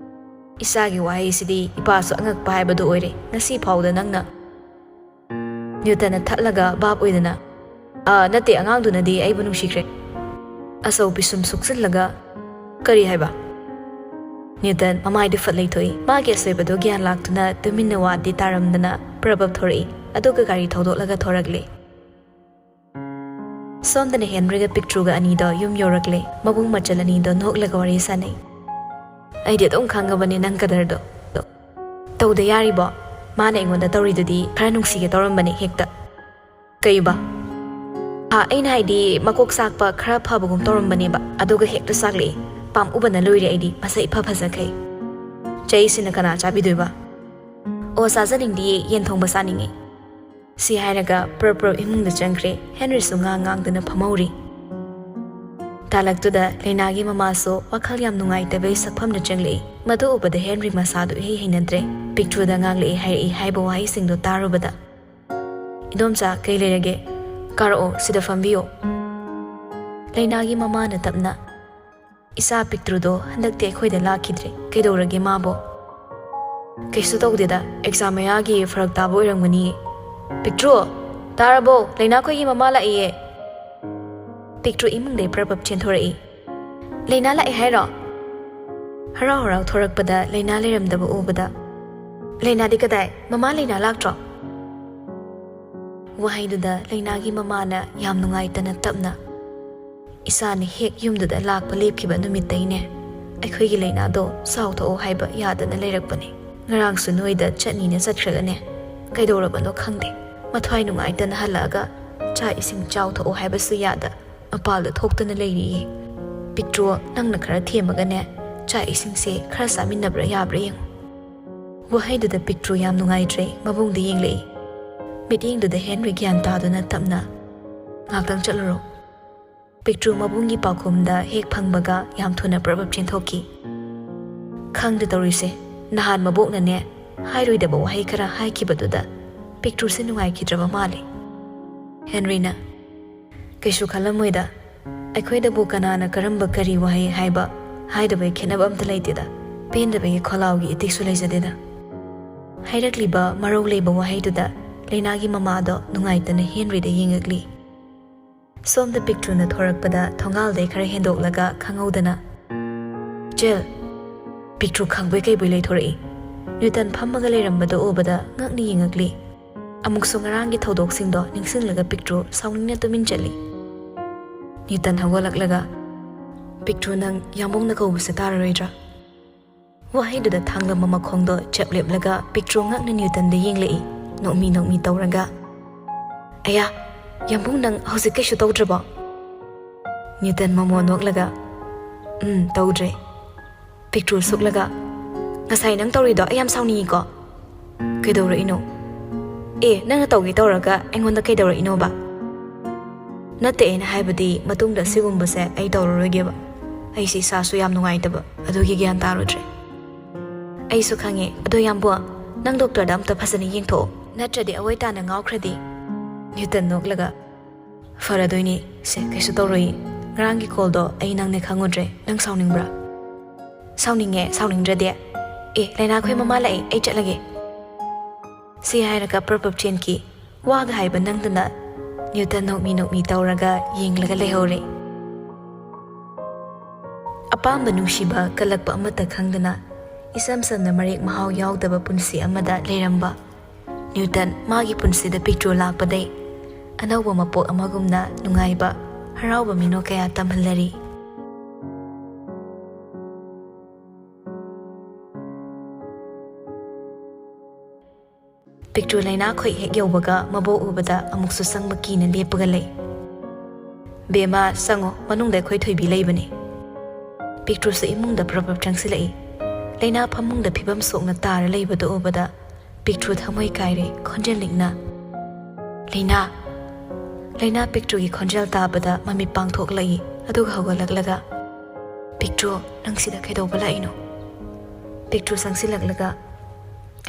"ꯏꯆꯥꯒꯤ ꯋꯥꯍꯩꯁꯤꯗꯤ ꯏꯄꯥꯁꯨ ꯑꯉꯛꯄ ꯍꯥꯏꯕꯗꯨ ꯑꯣꯏꯔꯦ꯫ ꯉꯁꯤ ꯐꯥꯎꯗ ꯅꯪꯅ..." ꯅ꯭ꯌꯨꯇꯟꯅ ꯊꯠꯂꯒ ꯚꯥꯞ ꯑꯣꯏꯗꯅ, "ꯑꯥ, ꯅꯠꯇꯦ, ꯑꯉꯥꯡꯗꯨꯅꯗꯤ ꯑꯩꯕꯨ ꯅꯨꯡꯁꯤꯈ꯭ꯔꯦ꯫" ꯑꯆꯧ ꯄꯤꯁꯨꯝ ꯁꯨꯛꯆꯤꯜꯂꯒ, "ꯀꯔꯤ ꯍꯥꯏꯕ?" ꯅ꯭ꯌꯨꯇꯟ ꯃꯃꯥꯏꯗꯨ ꯐꯠ ꯂꯩꯊꯣꯛꯏ꯫ ꯃꯥꯒꯤ ꯑꯁꯣꯏꯕꯗꯨ ꯒ꯭ꯌꯥꯟ ꯂꯥꯛꯇꯨꯅ ꯇꯨꯃꯤꯟꯅ ꯋꯥꯗꯤ ꯇꯥꯔꯝꯗꯅ ꯄ꯭ꯔꯕꯞ ꯊꯣꯔꯛꯏ꯫ ꯑꯗꯨꯒ ꯒꯥꯔꯤ ꯊꯧꯗꯣꯛꯂꯒ ꯊꯣꯔꯛꯂꯦ꯫ ꯁꯣꯝꯗꯅ ꯍꯦꯟꯔꯤꯒ ꯄꯤꯛꯇ꯭ꯔꯨꯒ ꯑꯅꯤꯗꯣ ꯌꯨꯝ ꯌꯧꯔꯛꯂꯦ꯫ ꯃꯕꯨꯡ ꯃꯆꯜ ꯑꯅꯤꯗꯣ ꯅꯣꯛꯂꯒ ꯋꯥꯔꯤ ꯁꯥꯟꯅꯩ꯫ "ꯑꯩꯗꯤ ꯑꯗꯨꯝ ꯈꯪꯉꯕꯅꯦ ꯅꯪ ꯀꯗꯔꯗꯣ꯫ ꯇꯧꯗ ꯌꯥꯔꯤꯕꯣ? ꯃꯥꯅ ꯑꯩꯉꯣꯟꯗ ꯇꯧꯔꯤꯗꯨꯗꯤ ꯈꯔ ꯅꯨꯡꯁꯤꯒꯦ ꯇꯧꯔꯝꯕꯅꯦ ꯍꯦꯛꯇ꯫" "ꯀꯩꯕ?" "ꯍꯥ, ꯑꯩꯅ ꯍꯥꯏꯗꯤ ꯃꯀꯣꯛ ꯆꯥꯛꯄ ꯈꯔ ꯐꯕꯒꯨꯝ ꯇꯧꯔꯝꯕꯅꯦꯕ, ꯑꯗꯨꯒ ꯍꯦꯛꯇ ꯆꯥꯛꯂꯛꯑꯦ꯫ ꯄꯥꯝꯃꯨꯕꯅ ꯂꯣꯏꯔꯦ ꯑꯩꯗꯤ, ꯃꯁꯛ ꯏꯐ ꯐꯖꯈꯩ꯫ ꯆꯩꯁꯤꯅ ꯀꯅꯥ ꯆꯥꯕꯤꯗꯣꯏꯕ?" "ꯑꯣ, ꯆꯥꯖꯅꯤꯡꯗꯤꯌꯦ, ꯌꯦꯟ ꯊꯣꯡꯕ ꯆꯥꯅꯤꯡꯉꯦ꯫" ꯁꯤ ꯍꯥꯏꯔꯒ ꯄ꯭ꯔꯞ ꯄ꯭ꯔꯞ ꯏꯃꯨꯡꯗ ꯆꯪꯈ꯭ꯔꯦ꯫ ꯍꯦꯟꯔꯤꯁꯨ ꯉꯥꯡ ꯉꯥꯡꯗꯨꯅ ꯐꯝꯍꯧꯔꯤ꯫ ꯇꯥꯂꯛꯇꯨꯗ ꯂꯩꯅꯥꯒꯤ ꯃꯃꯥꯁꯨ ꯋꯥꯈꯜ ꯌꯥꯝ ꯅꯨꯡꯉꯥꯏꯇꯕꯩ ꯁꯛꯐꯝꯗ ꯆꯪꯂꯛꯏ꯫ ꯃꯗꯨ ꯎꯕꯗ ꯍꯦꯟꯔꯤ ꯃꯁꯥꯗꯨ ꯏꯍꯩ ꯍꯩꯅꯗ꯭ꯔꯦ꯫ ꯄꯤꯛꯇ꯭ꯔꯨꯗ ꯉꯥꯡꯂꯛꯏ ꯍꯥꯏꯔꯛꯏ ꯍꯥꯏꯕ ꯋꯥꯍꯩꯁꯤꯡꯗꯣ ꯇꯥꯔꯨꯕꯗ, "ꯏꯗꯣꯝꯆꯥ, ꯀꯩ ꯂꯩꯔꯒꯦ? ꯀꯥꯔꯛꯑꯣ, ꯁꯤꯗ ꯐꯝꯕꯤꯌꯣ꯫" ꯂꯩꯅꯥꯒꯤ ꯃꯃꯥꯅ ꯇꯞꯅ, "ꯏꯆꯥ ꯄꯤꯛꯇ꯭ꯔꯨꯗꯣ ꯍꯟꯗꯛꯇꯤ ꯑꯩꯈꯣꯏꯗ ꯂꯥꯛꯈꯤꯗ꯭ꯔꯦ꯫ ꯀꯩꯗꯧꯔꯒꯦ ꯃꯥꯕꯣ?" "ꯀꯩꯁꯨ ꯇꯧꯗꯦꯗ, ꯑꯦꯛꯖꯥꯝ ꯃꯌꯥꯒꯤ ꯐꯔꯛ ꯇꯥꯕ ꯑꯣꯏꯔꯝꯒꯅꯤꯌꯦ꯫" "ꯄꯤꯛꯇ꯭ꯔꯨ, ꯇꯥꯔꯕꯣ? ꯂꯩꯅꯥꯈꯣꯏꯒꯤ ꯃꯃꯥ ꯂꯥꯛꯏꯌꯦ꯫" ꯄꯤꯛꯇ꯭ꯔꯨ ꯏꯃꯨꯡꯗꯩ ꯄ꯭ꯔꯞ ꯄ꯭ꯔꯞ ꯆꯦꯟꯊꯣꯔꯛꯏ꯫ "ꯂꯩꯅꯥ ꯂꯥꯛꯑꯦ ꯍꯥꯏꯔꯣ?" ꯍꯔꯥꯎ ꯍꯔꯥꯎ ꯊꯣꯔꯛꯄꯗ ꯂꯩꯅꯥ ꯂꯩꯔꯝꯗꯕ ꯎꯕꯗ, "ꯂꯩꯅꯥꯗꯤ ꯀꯗꯥꯏ? ꯃꯃꯥ ꯂꯩꯅꯥ ꯂꯥꯛꯇ꯭ꯔꯣ?" ꯋꯥꯍꯩꯗꯨꯗ ꯂꯩꯅꯥꯒꯤ ꯃꯃꯥꯅ ꯌꯥꯝ ꯅꯨꯡꯉꯥꯏꯇꯅ ꯇꯞꯅ, "ꯏꯆꯥꯅ ꯍꯦꯛ ꯌꯨꯝꯗꯨꯗ ꯂꯥꯛꯄ ꯂꯦꯞꯈꯤꯕ ꯅꯨꯃꯤꯠꯇꯩꯅꯦ ꯑꯩꯈꯣꯏꯒꯤ ꯂꯩꯅꯥꯗꯣ ꯆꯥꯎꯊꯣꯛꯑꯣ ꯍꯥꯏꯕ ꯌꯥꯗꯅ ꯂꯩꯔꯛꯄꯅꯦ꯫ ꯉꯔꯥꯡꯁꯨ ꯅꯣꯏꯗ ꯆꯠꯅꯤꯅ ꯆꯠꯈ꯭ꯔꯒꯅꯦ, ꯀꯩꯗꯧꯔꯕꯅꯣ ꯈꯪꯗꯦ, ꯃꯊ꯭ꯋꯥꯏ ꯅꯨꯡꯉꯥꯏꯇꯅ ꯍꯜꯂꯛꯑꯒ ꯆꯥꯛ ꯏꯁꯤꯡ ꯆꯥꯎꯊꯣꯛꯑꯣ ꯍꯥꯏꯕꯁꯨ ꯌꯥꯗ ꯃꯄꯥꯜꯗ ꯊꯣꯛꯇꯅ ꯂꯩꯔꯤꯌꯦ꯫" "ꯄꯤꯛꯇ꯭ꯔꯨ, ꯅꯪꯅ ꯈꯔ ꯊꯦꯝꯃꯒꯅꯦ, ꯆꯥꯛ ꯏꯁꯤꯡꯁꯦ ꯈꯔ ꯆꯥꯃꯤꯟꯅꯕ꯭ꯔꯥ ꯌꯥꯕ꯭ꯔꯥ ꯌꯦꯡꯉꯨ"꯫ ꯋꯥꯍꯩꯗꯨꯗ ꯄꯤꯛꯇ꯭ꯔꯨ ꯌꯥꯝ ꯅꯨꯡꯉꯥꯏꯇ꯭ꯔꯦ ꯃꯕꯨꯡꯗ ꯌꯦꯡꯂꯛꯏ꯫ ꯃꯤꯠꯌꯦꯡꯗꯨꯗ ꯍꯦꯟꯔꯤ ꯒ꯭ꯌꯥꯟ ꯇꯥꯗꯨꯅ ꯇꯞꯅ, "ꯉꯥꯛꯇꯪ ꯆꯠꯂꯨꯔꯣ"꯫ ꯄꯤꯛꯇ꯭ꯔꯨ ꯃꯕꯨꯡꯒꯤ ꯄꯥꯎꯈꯨꯝꯗ ꯍꯦꯛ ꯐꯪꯕꯒ ꯌꯥꯝ ꯊꯨꯅ ꯄ꯭ꯔꯞ ꯄ꯭ꯔꯞ ꯆꯦꯟꯊꯣꯛꯈꯤ꯫ "ꯈꯪꯗꯦ ꯇꯧꯔꯤꯁꯦ, ꯅꯍꯥꯟ ꯃꯕꯣꯛꯅꯅꯦ ꯍꯥꯏꯔꯣꯏꯗꯕ ꯋꯥꯍꯩ ꯈꯔ ꯍꯥꯏꯈꯤꯕꯗꯨꯗ ꯄꯤꯛꯇ꯭ꯔꯨꯁꯦ ꯅꯨꯡꯉꯥꯏꯈꯤꯗ꯭ꯔꯕ ꯃꯥꯜꯂꯦ"꯫ ꯍꯦꯟꯔꯤꯅ, "ꯀꯩꯁꯨ ꯈꯜꯂꯝꯃꯣꯏꯗ, ꯑꯩꯈꯣꯏꯗꯕꯨ ꯀꯅꯥꯅ ꯀꯔꯝꯕ ꯀꯔꯤ ꯋꯥꯍꯩ ꯍꯥꯏꯕ ꯍꯥꯏꯗꯕꯒꯤ ꯈꯦꯠꯅꯕ ꯑꯝꯇ ꯂꯩꯇꯦꯗ, ꯄꯦꯟꯗꯕꯒꯤ ꯈꯣꯜꯂꯥꯎꯒꯤ ꯏꯇꯤꯛꯁꯨ ꯂꯩꯖꯗꯦꯗ"꯫ ꯍꯥꯏꯔꯛꯂꯤꯕ ꯃꯔꯧ ꯂꯩꯕ ꯋꯥꯍꯩꯗꯨꯗ ꯂꯩꯅꯥꯒꯤ ꯃꯃꯥꯗꯣ ꯅꯨꯡꯉꯥꯏꯇꯅ ꯍꯦꯟꯔꯤꯗ ꯌꯦꯡꯉꯛꯂꯤ꯫ ꯁꯣꯝꯗ ꯄꯤꯛꯇ꯭ꯔꯨꯅ ꯊꯣꯔꯛꯄꯗ ꯊꯣꯡꯒꯥꯜꯗꯩ ꯈꯔ ꯍꯦꯟꯗꯣꯛꯂꯒ ꯈꯪꯍꯧꯗꯅ, "ꯆꯦꯜ!" ꯄꯤꯛꯇ꯭ꯔꯨ ꯈꯪꯕꯣꯏ ꯀꯩꯕꯣꯏ ꯂꯩꯊꯣꯔꯛꯏ꯫ ꯅ꯭ꯌꯨꯇꯟ ꯐꯝꯃꯒ ꯂꯩꯔꯝꯕꯗꯣ ꯎꯕꯗ ꯉꯛꯅ ꯌꯦꯡꯉꯛꯂꯤ꯫ ꯑꯃꯨꯛꯁꯨ ꯉꯔꯥꯡꯒꯤ ꯊꯧꯗꯣꯛꯁꯤꯡꯗꯣ ꯅꯤꯡꯁꯤꯡꯂꯒ ꯄꯤꯛꯇ꯭ꯔꯨ ꯁꯥꯎꯅꯤꯡꯅ ꯇꯨꯃꯤꯟ ꯆꯠꯂꯤ꯫ ꯅ꯭ꯌꯨꯇꯟ ꯍꯧꯒꯠꯂꯛꯂꯒ, "ꯄꯤꯛꯇ꯭ꯔꯨ, ꯅꯪ ꯌꯥꯝꯕꯨꯡꯅ ꯀꯧꯕꯁꯦ ꯇꯥꯔꯔꯣꯏꯗ꯭ꯔꯥ?" ꯋꯥꯍꯩꯗꯨꯗ ꯊꯥꯡꯂꯝꯕ ꯃꯈꯣꯡꯗꯣ ꯆꯞ ꯂꯦꯞꯂꯒ ꯄꯤꯛꯇ꯭ꯔꯨ ꯉꯛꯅ ꯅ꯭ꯌꯨꯇꯟꯗ ꯌꯦꯡꯂꯛꯏ, ꯅꯣꯛꯃꯤ ꯅꯣꯛꯃꯤ ꯇꯧꯔꯒ꯫ "ꯑꯌꯥ, ꯌꯥꯝꯕꯨꯡ, ꯅꯪ ꯍꯧꯖꯤꯛ ꯀꯩꯁꯨ ꯇꯧꯗ꯭ꯔꯕꯣ?" ꯅ꯭ꯌꯨꯇꯟ ꯃꯃꯣꯟ ꯅꯣꯛꯂꯒ, "ꯎꯝ, ꯇꯧꯗ꯭ꯔꯦ"꯫ ꯄꯤꯛꯇ꯭ꯔꯨ ꯁꯨꯛꯂꯒ, "ꯉꯁꯥꯏ ꯅꯪ ꯇꯧꯔꯤꯗꯣ ꯑꯩ ꯌꯥꯝ ꯁꯥꯎꯅꯤꯡꯉꯤꯀꯣ"꯫ "ꯀꯩꯗꯧꯔꯛꯏꯅꯣ?" "ꯑꯦ, ꯅꯪꯅ ꯇꯧꯒꯦ ꯇꯧꯔꯒ ꯑꯩꯉꯣꯟꯗ ꯀꯩꯗꯧꯔꯛꯏꯅꯣꯕ?" "ꯅꯠꯇꯦ, ꯑꯩꯅ ꯍꯥꯏꯕꯗꯤ ꯃꯇꯨꯡꯗ ꯁꯤꯒꯨꯝꯕꯁꯦ ꯑꯩ ꯇꯧꯔꯔꯣꯏꯒꯦꯕ꯫ ꯑꯩꯁꯦ ꯏꯁꯥꯁꯨ ꯌꯥꯝ ꯅꯨꯡꯉꯥꯏꯇꯕ, ꯑꯗꯨꯒꯤ ꯒ꯭ꯌꯥꯟ ꯇꯥꯔꯨꯗ꯭ꯔꯦ"꯫ "ꯑꯩꯁꯨ ꯈꯪꯉꯦ꯫ ꯑꯗꯣ ꯌꯥꯝꯕꯨꯡ, ꯅꯪ ꯗꯣꯛꯇꯔꯗ ꯑꯝꯇ ꯐꯖꯅ ꯌꯦꯡꯊꯣꯛꯑꯣ, ꯅꯠꯇ꯭ꯔꯗꯤ ꯑꯋꯣꯏ ꯇꯥꯅ ꯉꯥꯎꯈ꯭ꯔꯗꯤ"꯫ ꯅ꯭ꯌꯨꯇꯟ ꯅꯣꯛꯂꯒ, "ꯐꯔꯗꯣꯏꯅꯤ ꯁꯦ, ꯀꯩꯁꯨ ꯇꯧꯔꯣꯏ꯫ ꯉꯔꯥꯡꯒꯤ ꯀꯣꯜꯗꯣ ꯑꯩ ꯅꯪꯅꯦ ꯈꯪꯉꯨꯗ꯭ꯔꯦ꯫ ꯅꯪ ꯁꯥꯎꯅꯤꯡꯕ꯭ꯔꯥ?" "ꯁꯥꯎꯅꯤꯡꯉꯦ, ꯁꯥꯎꯅꯤꯡꯗ꯭ꯔꯗꯤ꯫ ꯑꯦ, ꯂꯥꯏꯅꯥꯈꯣꯏ ꯃꯃꯥ ꯂꯥꯛꯑꯦ, ꯑꯩ ꯆꯠꯂꯒꯦ"꯫ ꯁꯤ ꯍꯥꯏꯔꯒ ꯄ꯭ꯔꯞ ꯄ꯭ꯔꯞ ꯆꯦꯟꯈꯤ꯫ ꯋꯥꯒ ꯍꯥꯏꯕ ꯅꯪꯗꯅ ꯅ꯭ꯌꯨꯇꯟ ꯅꯣꯛꯃꯤ ꯅꯣꯛꯃꯤ ꯇꯧꯔꯒ ꯌꯦꯡꯂꯒ ꯂꯩꯍꯧꯔꯦ꯫ ꯑꯄꯥꯝꯕ ꯅꯨꯡꯁꯤꯕ ꯀꯜꯂꯛꯄ ꯑꯃꯠꯇ ꯈꯪꯗꯅ ꯏꯁꯝ ꯁꯝꯅ ꯃꯔꯦꯛ ꯃꯍꯥꯎ ꯌꯥꯎꯗꯕ ꯄꯨꯟꯁꯤ ꯑꯃꯗ ꯂꯩꯔꯝꯕ ꯅ꯭ꯌꯨꯇꯟ ꯃꯥꯒꯤ ꯄꯨꯟꯁꯤꯗ ꯄꯤꯛꯇ꯭ꯔꯨ ꯂꯥꯛꯄꯗꯩ ꯑꯅꯧꯕ ꯃꯄꯣꯛ ꯑꯃꯒꯨꯝꯅ ꯅꯨꯡꯉꯥꯏꯕ, ꯍꯔꯥꯎꯕ ꯃꯤꯅꯣꯛ ꯀꯌꯥ ꯇꯝꯍꯜꯂꯔꯤ꯫ ꯄꯤꯛꯇ꯭ꯔꯨ ꯂꯩꯅꯥꯈꯣꯏ ꯍꯦꯛ ꯌꯧꯕꯒ ꯃꯕꯣꯛ ꯎꯕꯗ ꯑꯃꯨꯛꯁꯨ ꯆꯪꯕ ꯀꯤꯅ ꯂꯦꯞꯄꯒ ꯂꯩ꯫ "ꯕꯦꯝꯃ, ꯆꯪꯉꯣ, ꯃꯅꯨꯡꯗ ꯑꯩꯈꯣꯏ ꯊꯣꯏꯕꯤ ꯂꯩꯕꯅꯤ"꯫ ꯄꯤꯛꯇ꯭ꯔꯨꯁꯨ ꯏꯃꯨꯡꯗ ꯄ꯭ꯔꯞ ꯄ꯭ꯔꯞ ꯆꯪꯁꯤꯜꯂꯛꯏ꯫ ꯂꯩꯅꯥ ꯐꯃꯨꯡꯗ ꯐꯤꯕꯝ ꯁꯣꯛꯅ ꯇꯥꯔ ꯂꯩꯕꯗꯨ ꯎꯕꯗ ꯄꯤꯛꯇ꯭ꯔꯨ ꯊꯃꯣꯏ ꯀꯥꯏꯔꯦ, ꯈꯣꯟꯖꯦꯜ ꯂꯤꯛꯅ, "ꯂꯩꯅꯥ!" ꯂꯩꯅꯥ ꯄꯤꯛꯇ꯭ꯔꯨꯒꯤ ꯈꯣꯟꯖꯦꯜ ꯇꯥꯕꯗ ꯃꯃꯤꯠ ꯄꯥꯡꯊꯣꯛꯂꯛꯏ, ꯑꯗꯨꯒ ꯍꯧꯒꯠꯂꯛꯂꯒ, "ꯄꯤꯛꯇ꯭ꯔꯨ, ꯅꯪ ꯁꯤꯗ ꯀꯩꯗꯧꯕ ꯂꯥꯛꯏꯅꯣ?" ꯄꯤꯛꯇ꯭ꯔꯨ ꯆꯪꯁꯤꯜꯂꯛꯂꯒ,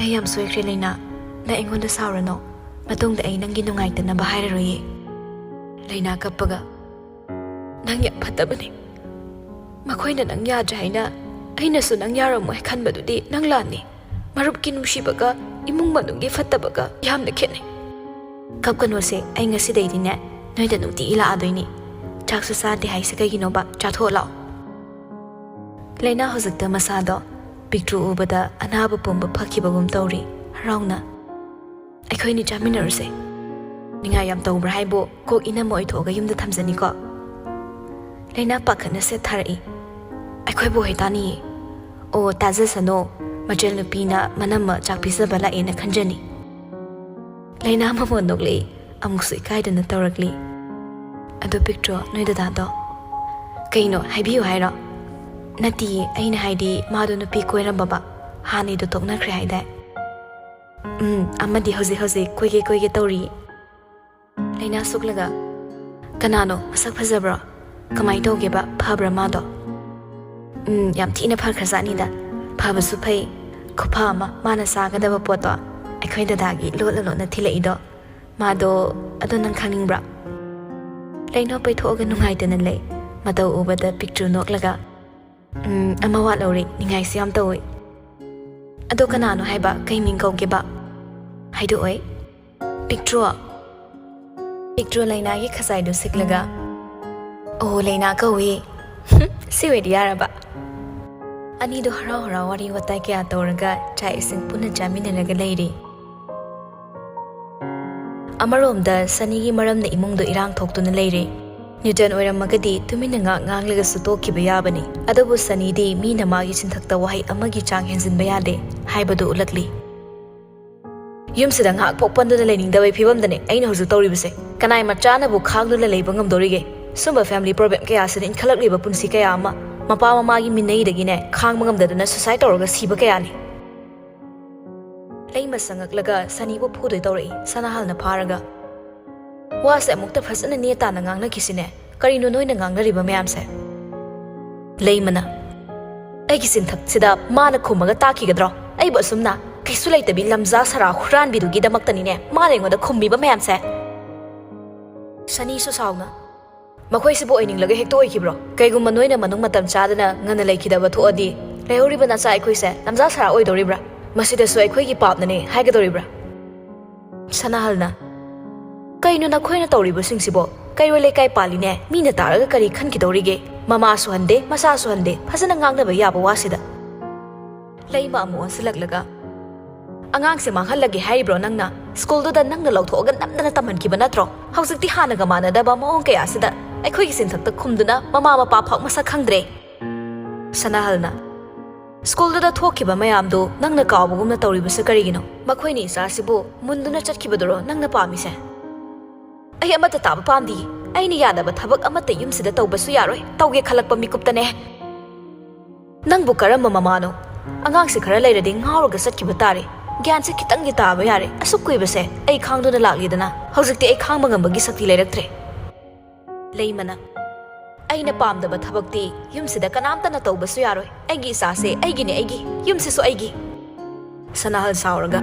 "ꯑꯩ ꯌꯥꯝ ꯁꯣꯏꯈ꯭ꯔꯦ ꯂꯩꯅꯥ, ꯅꯪ ꯑꯩꯉꯣꯟꯗ ꯁꯥꯎꯔꯅꯣ, ꯃꯇꯨꯡꯗ ꯑꯩ ꯅꯪꯒꯤ ꯅꯨꯡꯉꯥꯏꯇꯅꯕ ꯍꯥꯏꯔꯔꯣꯏꯌꯦ꯫" ꯂꯩꯅꯥ ꯀꯞꯄꯒ, "ꯅꯪ ꯌꯥꯝ ꯐꯠꯇꯕꯅꯤ꯫ ꯃꯈꯣꯏꯅ ꯅꯪ ꯌꯥꯗ꯭ꯔꯦ ꯍꯥꯏꯅ ꯑꯩꯅꯁꯨ ꯅꯪ ꯌꯥꯔꯝꯃꯣꯏ ꯈꯟꯕꯗꯨꯗꯤ ꯅꯪ ꯂꯥꯟꯅꯤ꯫ ꯃꯔꯨꯞꯀꯤ ꯅꯨꯡꯁꯤꯕꯒ ꯏꯃꯨꯡ ꯃꯅꯨꯡꯒꯤ ꯐꯠꯇꯕꯒ ꯌꯥꯝꯅ ꯈꯦꯠꯅꯩ꯫" "ꯀꯞꯀꯅꯣꯁꯦ, ꯑꯩ ꯉꯁꯤꯗꯩꯗꯤꯅꯦ ꯅꯣꯏꯗ ꯅꯨꯡꯇꯤꯒꯤ ꯂꯥꯛꯑꯗꯣꯏꯅꯤ꯫ ꯆꯥꯛꯁꯨ ꯆꯥꯗꯦ ꯍꯥꯏꯁꯦ ꯀꯩꯒꯤꯅꯣꯕ? ꯆꯥꯊꯣꯛꯑꯣ ꯂꯥꯛꯑꯣ꯫" ꯂꯩꯅꯥ ꯍꯧꯖꯤꯛꯇ ꯃꯁꯥꯗꯣ ꯄꯤꯛꯇ꯭ꯔꯨ ꯎꯕꯗ ꯑꯅꯥꯕ ꯄꯨꯝꯕ ꯐꯈꯤꯕꯒꯨꯝ ꯇꯧꯔꯤ, ꯍꯔꯥꯎꯅ꯫ "ꯑꯩꯈꯣꯏꯅꯤ ꯆꯥꯃꯤꯟꯅꯔꯨꯁꯦ꯫" "ꯅꯤꯡꯉꯥꯏ ꯌꯥꯝ ꯇꯧꯕ꯭ꯔꯥ ꯍꯥꯏꯕꯨ? ꯀꯣꯛ ꯏꯅꯝꯃ ꯑꯣꯏꯊꯣꯛꯑꯒ ꯌꯨꯝꯗ ꯊꯝꯖꯅꯤꯀꯣ꯫" ꯂꯩꯅꯥ ꯄꯥꯈꯠꯅ ꯁꯦꯠ ꯊꯥꯔꯛꯏ꯫ "ꯑꯩꯈꯣꯏꯕꯨ ꯍꯣꯏ ꯇꯥꯅꯤꯌꯦ꯫" "ꯑꯣ, ꯇꯥꯖꯁꯅꯣ, ꯃꯆꯜ ꯅꯨꯄꯤꯅ ꯃꯅꯝꯃ ꯆꯥꯛ ꯄꯤꯖꯕ ꯂꯥꯛꯑꯦꯅ ꯈꯟꯖꯅꯤ꯫" ꯂꯩꯅꯥ ꯃꯃꯣꯟ ꯅꯣꯛꯂꯛꯏ, ꯑꯃꯨꯛꯁꯨ ꯏꯀꯥꯏꯗꯅ ꯇꯧꯔꯛꯂꯤ꯫ "ꯑꯗꯨ ꯄꯤꯛꯇ꯭ꯔꯣ, ꯅꯣꯏ ꯗꯗꯥꯗꯣ?" "ꯀꯩꯅꯣ, ꯍꯥꯏꯕꯤꯌꯨ ꯍꯥꯏꯔꯣ?" "ꯅꯠꯇꯤꯌꯦ, ꯑꯩꯅ ꯍꯥꯏꯗꯤ ꯃꯥꯗꯣ ꯅꯨꯄꯤ ꯀꯣꯏꯔꯝꯕꯕ, ꯍꯥꯟꯅꯩꯗꯣ ꯇꯣꯛꯅꯈ꯭ꯔꯦ ꯍꯥꯏꯗꯥꯏ?" "ꯎꯝ, ꯑꯃꯗꯤ ꯍꯧꯖꯤꯛ ꯍꯧꯖꯤꯛ ꯀꯣꯏꯒꯦ ꯀꯣꯏꯒꯦ ꯇꯧꯔꯤ꯫" ꯂꯩꯅꯥ ꯁꯨꯛꯂꯒ, "ꯀꯅꯥꯅꯣ? ꯃꯁꯛ ꯐꯖꯕ꯭ꯔꯣ? ꯀꯃꯥꯏ ꯇꯧꯒꯦꯕ? ꯐꯕ꯭ꯔꯥ ꯃꯥꯗꯣ?" "ꯎꯝ, ꯌꯥꯝ ꯊꯤꯅ ꯐꯈ꯭ꯔꯖꯥꯠꯅꯤꯗ꯫ ꯐꯕꯁꯨ ꯐꯩ, ꯈꯨꯐ ꯑꯃ, ꯃꯥꯅ ꯆꯥꯒꯗꯕ ꯄꯣꯠꯇꯣ ꯑꯩꯈꯣꯏ ꯗꯗꯥꯒꯤ ꯂꯣꯠꯅ ꯂꯣꯠꯅ ꯊꯤꯜꯂꯛꯏꯗꯣ꯫ ꯃꯥꯗꯣ, ꯑꯗꯣ ꯅꯪ ꯈꯪꯅꯤꯡꯕ꯭ꯔꯥ?" ꯂꯩꯅꯥ ꯄꯩꯊꯣꯛꯑꯒ ꯅꯨꯡꯉꯥꯏꯇꯅ ꯂꯩ꯫ ꯃꯇꯧ ꯎꯕꯗ ꯄꯤꯛꯇ꯭ꯔꯨ ꯅꯣꯛꯂꯒ, "ꯎꯝ, ꯑꯃ ꯋꯥꯠꯍꯧꯔꯦ, ꯅꯤꯡꯉꯥꯏꯁꯨ ꯌꯥꯝ ꯇꯧꯏ꯫" "ꯑꯗꯣ ꯀꯅꯥꯅꯣ ꯍꯥꯏꯕ? ꯀꯩ ꯃꯤꯡ ꯀꯧꯒꯦꯕ?" "ꯍꯥꯏꯗꯣꯛꯑꯣꯏ꯫" "ꯄꯤꯛꯇ꯭ꯔꯣ?" ꯄꯤꯛꯇ꯭ꯔꯣ ꯂꯩꯅꯥꯒꯤ ꯈꯖꯥꯏꯗꯨ ꯁꯤꯛꯂꯒ, "ꯑꯣ, ꯂꯩꯅꯥ ꯀꯧꯏ꯫" ꯁꯤ ꯑꯣꯏꯗꯤ ꯌꯥꯔꯕ? ꯑꯅꯤꯗꯣ ꯍꯔꯥꯎ ꯍꯔꯥꯎ ꯋꯥꯔꯤ ꯋꯥꯇꯥꯏ ꯀꯌꯥ ꯇꯧꯔꯒ ꯆꯥꯛ ꯏꯁꯤꯡ ꯄꯨꯟꯅ ꯆꯥꯃꯤꯟꯅꯔꯒ ꯂꯩꯔꯤ꯫ ꯑꯃꯔꯣꯝꯗ ꯁꯅꯤꯒꯤ ꯃꯔꯝꯅ ꯏꯃꯨꯡꯗꯣ ꯏꯔꯥꯡ ꯊꯣꯛꯇꯨꯅ ꯂꯩꯔꯦ꯫ ꯅ꯭ꯌꯨꯇꯟ ꯑꯣꯏꯔꯝꯃꯒꯗꯤ ꯇꯨꯃꯤꯟꯅ ꯉꯥꯛ ꯉꯥꯡꯂꯒꯁꯨ ꯇꯣꯛꯈꯤꯕ ꯌꯥꯕꯅꯤ꯫ ꯑꯗꯨꯕꯨ ꯁꯅꯤꯗꯤ ꯃꯤꯅ ꯃꯥꯒꯤ ꯆꯤꯟꯊꯛꯇ ꯋꯥꯍꯩ ꯑꯃꯒꯤ ꯆꯥꯡ ꯍꯦꯟꯖꯤꯟꯕ ꯌꯥꯗꯦ ꯍꯥꯏꯕꯗꯨ ꯎꯠꯂꯛꯂꯤ꯫ "ꯌꯨꯝꯁꯤꯗ ꯉꯥꯏꯍꯥꯛ ꯄꯣꯛ ꯄꯟꯗꯨꯅ ꯂꯩꯅꯤꯡꯗꯕꯒꯤ ꯐꯤꯕꯝꯗꯅꯦ ꯑꯩꯅ ꯍꯧꯖꯤꯛ ꯇꯧꯔꯤꯕꯁꯦ꯫ ꯀꯅꯥꯏ ꯃꯆꯥꯅꯕꯨ ꯈꯥꯡꯗꯨꯅ ꯂꯩꯕ ꯉꯝꯗꯧꯔꯤꯒꯦ? ꯁꯨꯝꯕ family problem ꯀꯌꯥꯁꯤꯅ ꯏꯟꯈꯠꯂꯛꯂꯤꯕ ꯄꯨꯟꯁꯤ ꯀꯌꯥ ꯑꯃ ꯃꯄꯥ ꯃꯃꯥꯒꯤ ꯃꯤꯅꯩꯗꯒꯤꯅꯦ ꯈꯥꯡꯕ ꯉꯝꯗꯗꯅ suicide ꯇꯧꯔꯒ ꯁꯤꯕ ꯀꯌꯥꯅꯤ꯫ ꯂꯩꯃ ꯆꯪꯉꯛꯂꯒ ꯁꯅꯤꯕꯨ ꯐꯨꯗꯣꯏ ꯇꯧꯔꯛꯏ ꯁꯅꯥꯍꯜꯅ ꯐꯥꯔꯒ꯫ ꯋꯥꯁꯦ ꯑꯃꯨꯛꯇ ꯐꯖꯅ ꯅꯦ ꯇꯥꯅ ꯉꯥꯡꯅꯈꯤꯁꯤꯅꯦ꯫ ꯀꯔꯤꯅꯣ ꯅꯣꯏꯅ ꯉꯥꯡꯅꯔꯤꯕ ꯃꯌꯥꯝꯁꯦ? ꯂꯩꯃꯅ, ꯑꯩꯒꯤ ꯆꯤꯟꯊꯛꯁꯤꯗ ꯃꯥꯅ ꯈꯨꯝꯃꯒ ꯇꯥꯛꯈꯤꯒꯗ꯭ꯔꯣ? ꯑꯩꯕꯨ ꯑꯁꯨꯝꯅ ꯀꯩꯁꯨ ꯂꯩꯇꯕꯤ ꯂꯝꯖꯥ ꯁꯔꯥ ꯍꯨꯔꯥꯟꯕꯤꯗꯨꯒꯤꯗꯃꯛꯇꯅꯤꯅꯦ ꯃꯥꯅ ꯑꯩꯉꯣꯟꯗ ꯈꯨꯝꯃꯤꯕ ꯃꯌꯥꯝꯁꯦ꯫ ꯁꯅꯤꯁꯨ ꯁꯥꯎꯅ, ꯃꯈꯣꯏꯁꯤꯕꯨ ꯑꯣꯏꯅꯤꯡꯂꯒ ꯍꯦꯛꯇ ꯑꯣꯏꯈꯤꯕ꯭ꯔꯣ? ꯀꯩꯒꯨꯝꯕ ꯅꯣꯏꯅ ꯃꯅꯨꯡ ꯃꯇꯝ ꯆꯥꯗꯅ ꯉꯟꯅ ꯂꯩꯈꯤꯗꯕ ꯊꯣꯛꯑꯗꯤ ꯂꯩꯍꯧꯔꯤꯕ ꯅꯆꯥ ꯑꯩꯈꯣꯏꯁꯦ ꯂꯝꯖꯥ ꯁꯔꯥ ꯑꯣꯏꯗꯧꯔꯤꯕ꯭ꯔꯥ? ꯃꯁꯤꯗꯁꯨ ꯑꯩꯈꯣꯏꯒꯤ ꯄꯥꯞꯅꯅꯦ ꯍꯥꯏꯒꯗꯧꯔꯤꯕ꯭ꯔꯥ? ꯁꯅꯥꯍꯜꯅ, ꯀꯩꯅꯣ ꯅꯈꯣꯏꯅ ꯇꯧꯔꯤꯕꯁꯤꯡꯁꯤꯕꯣ? ꯀꯩꯔꯣꯜ ꯂꯩꯀꯥꯏ ꯄꯥꯜꯂꯤꯅꯦ, ꯃꯤꯅ ꯇꯥꯔꯒ ꯀꯔꯤ ꯈꯟꯈꯤꯗꯧꯔꯤꯒꯦ? ꯃꯃꯥꯁꯨ ꯍꯟꯗꯦ, ꯃꯆꯥꯁꯨ ꯍꯟꯗꯦ, ꯐꯖꯅ ꯉꯥꯡꯅꯕ ꯌꯥꯕ ꯋꯥꯁꯤꯗ꯫ ꯂꯩꯃ ꯑꯃꯨꯛ ꯑꯣꯟꯁꯤꯜꯂꯛꯂꯒ, ꯑꯉꯥꯡꯁꯦ ꯃꯥꯡꯍꯜꯂꯒꯦ ꯍꯥꯏꯔꯤꯕ꯭ꯔꯣ ꯅꯪꯅ? ꯁ꯭ꯀꯨꯜꯗꯨꯗ ꯅꯪꯅ ꯂꯧꯊꯣꯛꯑꯒ ꯅꯝꯗꯅ ꯇꯝꯍꯟꯈꯤꯕ ꯅꯠꯇ꯭ꯔꯣ? ꯍꯧꯖꯤꯛꯇꯤ ꯍꯥꯟꯅꯒ ꯃꯥꯟꯅꯗꯕ ꯃꯑꯣꯡ ꯀꯌꯥꯁꯤꯗ ꯑꯩꯈꯣꯏꯒꯤ ꯆꯤꯟꯊꯛꯇ ꯈꯨꯝꯗꯨꯅ ꯃꯃꯥ ꯃꯄꯥ ꯐꯥꯎ ꯃꯁꯛ ꯈꯪꯗ꯭ꯔꯦ꯫ ꯁꯅꯥꯍꯜꯅ, ꯁ꯭ꯀꯨꯜꯗꯨꯗ ꯊꯣꯛꯈꯤꯕ ꯃꯌꯥꯝꯗꯨ ꯅꯪꯅ ꯀꯥꯎꯕꯒꯨꯝꯅ ꯇꯧꯔꯤꯕꯁꯦ ꯀꯔꯤꯒꯤꯅꯣ? ꯃꯈꯣꯏꯅ ꯏꯆꯥꯁꯤꯕꯨ ꯃꯨꯟꯗꯨꯅ ꯆꯠꯈꯤꯕꯗꯨꯔꯣ ꯅꯪꯅ ꯄꯥꯝꯃꯤꯁꯦ? ꯑꯩ ꯑꯃꯠꯇ ꯇꯥꯕ ꯄꯥꯝꯗꯤꯌꯦ꯫ ꯑꯩꯅ ꯌꯥꯗꯕ ꯊꯕꯛ ꯑꯃꯠꯇ ꯌꯨꯝꯁꯤꯗ ꯇꯧꯕꯁꯨ ꯌꯥꯔꯣꯏ, ꯇꯧꯒꯦ ꯈꯜꯂꯛꯄ ꯃꯤꯀꯨꯞꯇꯅꯦ꯫ ꯅꯪꯕꯨ ꯀꯔꯝꯕ ꯃꯃꯥꯅꯣ? ꯑꯉꯥꯡꯁꯦ ꯈꯔ ꯂꯩꯔꯗꯤ ꯉꯥꯎꯔꯒ ꯆꯠꯈꯤꯕ ꯇꯥꯔꯦ꯫ ꯒ꯭ꯌꯥꯟꯁꯦ ꯈꯤꯇꯪꯗꯤ ꯇꯥꯕ ꯌꯥꯔꯦ꯫ ꯑꯁꯨꯛ ꯀꯨꯏꯕꯁꯦ ꯑꯩ ꯈꯥꯡꯗꯨꯅ ꯂꯥꯛꯂꯤꯗꯅ, ꯍꯧꯖꯤꯛꯇꯤ ꯑꯩ ꯈꯥꯡꯕ ꯉꯝꯕꯒꯤ ꯁꯛꯇꯤ ꯂꯩꯔꯛꯇ꯭ꯔꯦ꯫ ꯂꯩꯃꯅ, ꯑꯩꯅ ꯄꯥꯝꯗꯕ ꯊꯕꯛꯇꯤ ꯌꯨꯝꯁꯤꯗ ꯀꯅꯥꯝꯇꯅ ꯇꯧꯕꯁꯨ ꯌꯥꯔꯣꯏ꯫ ꯑꯩꯒꯤ ꯏꯆꯥꯁꯦ ꯑꯩꯒꯤꯅꯦ, ꯑꯩꯒꯤ꯫ ꯌꯨꯝꯁꯤꯁꯨ ꯑꯩꯒꯤ꯫ ꯁꯅꯥꯍꯜ ꯁꯥꯎꯔꯒ,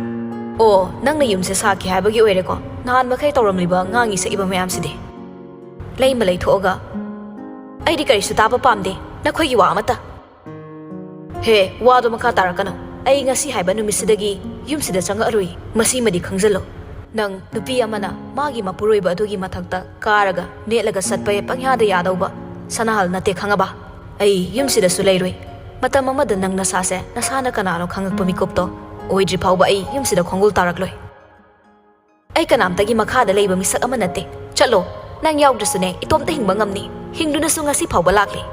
ꯑꯣ, ꯅꯪꯅ ꯌꯨꯝꯁꯦ ꯁꯥꯈꯤ ꯍꯥꯏꯕꯒꯤ ꯑꯣꯏꯔꯦꯀꯣ ꯅꯍꯥꯟ ꯃꯈꯩ ꯇꯧꯔꯝꯂꯤꯕ ꯉꯥꯡꯉꯤ ꯁꯛꯏꯕ ꯃꯌꯥꯝꯁꯤꯗꯤ? ꯂꯩꯃ ꯂꯩꯊꯣꯛꯑꯒ, ꯑꯩꯗꯤ ꯀꯔꯤꯁꯨ ꯇꯥꯕ ꯄꯥꯝꯗꯦ, ꯅꯈꯣꯏꯒꯤ ꯋꯥ ꯑꯃꯠꯇ꯫ ꯍꯦ, ꯋꯥꯗꯣ ꯃꯈꯥ ꯇꯥꯔꯛꯀꯅꯨ꯫ ꯑꯩ ꯉꯁꯤ ꯍꯥꯏꯕ ꯅꯨꯃꯤꯠꯁꯤꯗꯒꯤ ꯌꯨꯝꯁꯤꯗ ꯆꯪꯉꯛꯑꯔꯣꯏ꯫ ꯃꯁꯤꯃꯗꯤ ꯈꯪꯖꯜꯂꯣ꯫ ꯅꯪ ꯅꯨꯄꯤ ꯑꯃꯅ ꯃꯥꯒꯤ ꯃꯄꯨꯔꯣꯏꯕ ꯑꯗꯨꯒꯤ ꯃꯊꯛꯇ ꯀꯥꯔꯒ ꯅꯦꯠꯂꯒ ꯆꯠꯄ ꯄꯪꯌꯥꯗ ꯌꯥꯗꯧꯕ ꯁꯅꯥꯍꯜ ꯅꯠꯇꯦ, ꯈꯪꯉꯕ? ꯑꯩ ꯌꯨꯝꯁꯤꯗꯁꯨ ꯂꯩꯔꯣꯏ꯫ ꯃꯇꯝ ꯑꯃꯗ ꯅꯪ ꯅꯁꯥꯁꯦ ꯅꯁꯥꯅ ꯀꯅꯥꯅꯣ ꯈꯪꯉꯛꯄ ꯃꯤꯀꯨꯞꯇꯣ ꯑꯣꯏꯗ꯭ꯔꯤ ꯐꯥꯎꯕ ꯑꯩ ꯌꯨꯝꯁꯤꯗ ꯈꯣꯡꯒꯨꯜ ꯇꯥꯔꯛꯂꯣꯏ꯫ ꯑꯩ ꯀꯅꯥꯝꯇꯒꯤ ꯃꯈꯥꯗ ꯂꯩꯕ ꯃꯤꯁꯛ ꯑꯃ ꯅꯠꯇꯦ꯫ ꯆꯠꯂꯣ, ꯅꯪ ꯌꯥꯎꯗ꯭ꯔꯁꯨꯅꯦ ꯏꯇꯣꯝꯇ ꯍꯤꯡꯕ ꯉꯝꯅꯤ꯫ ꯍꯤꯡꯗꯨꯅꯁꯨ ꯉꯁꯤ ꯐꯥꯎꯕ ꯂꯥꯛꯂꯤ꯫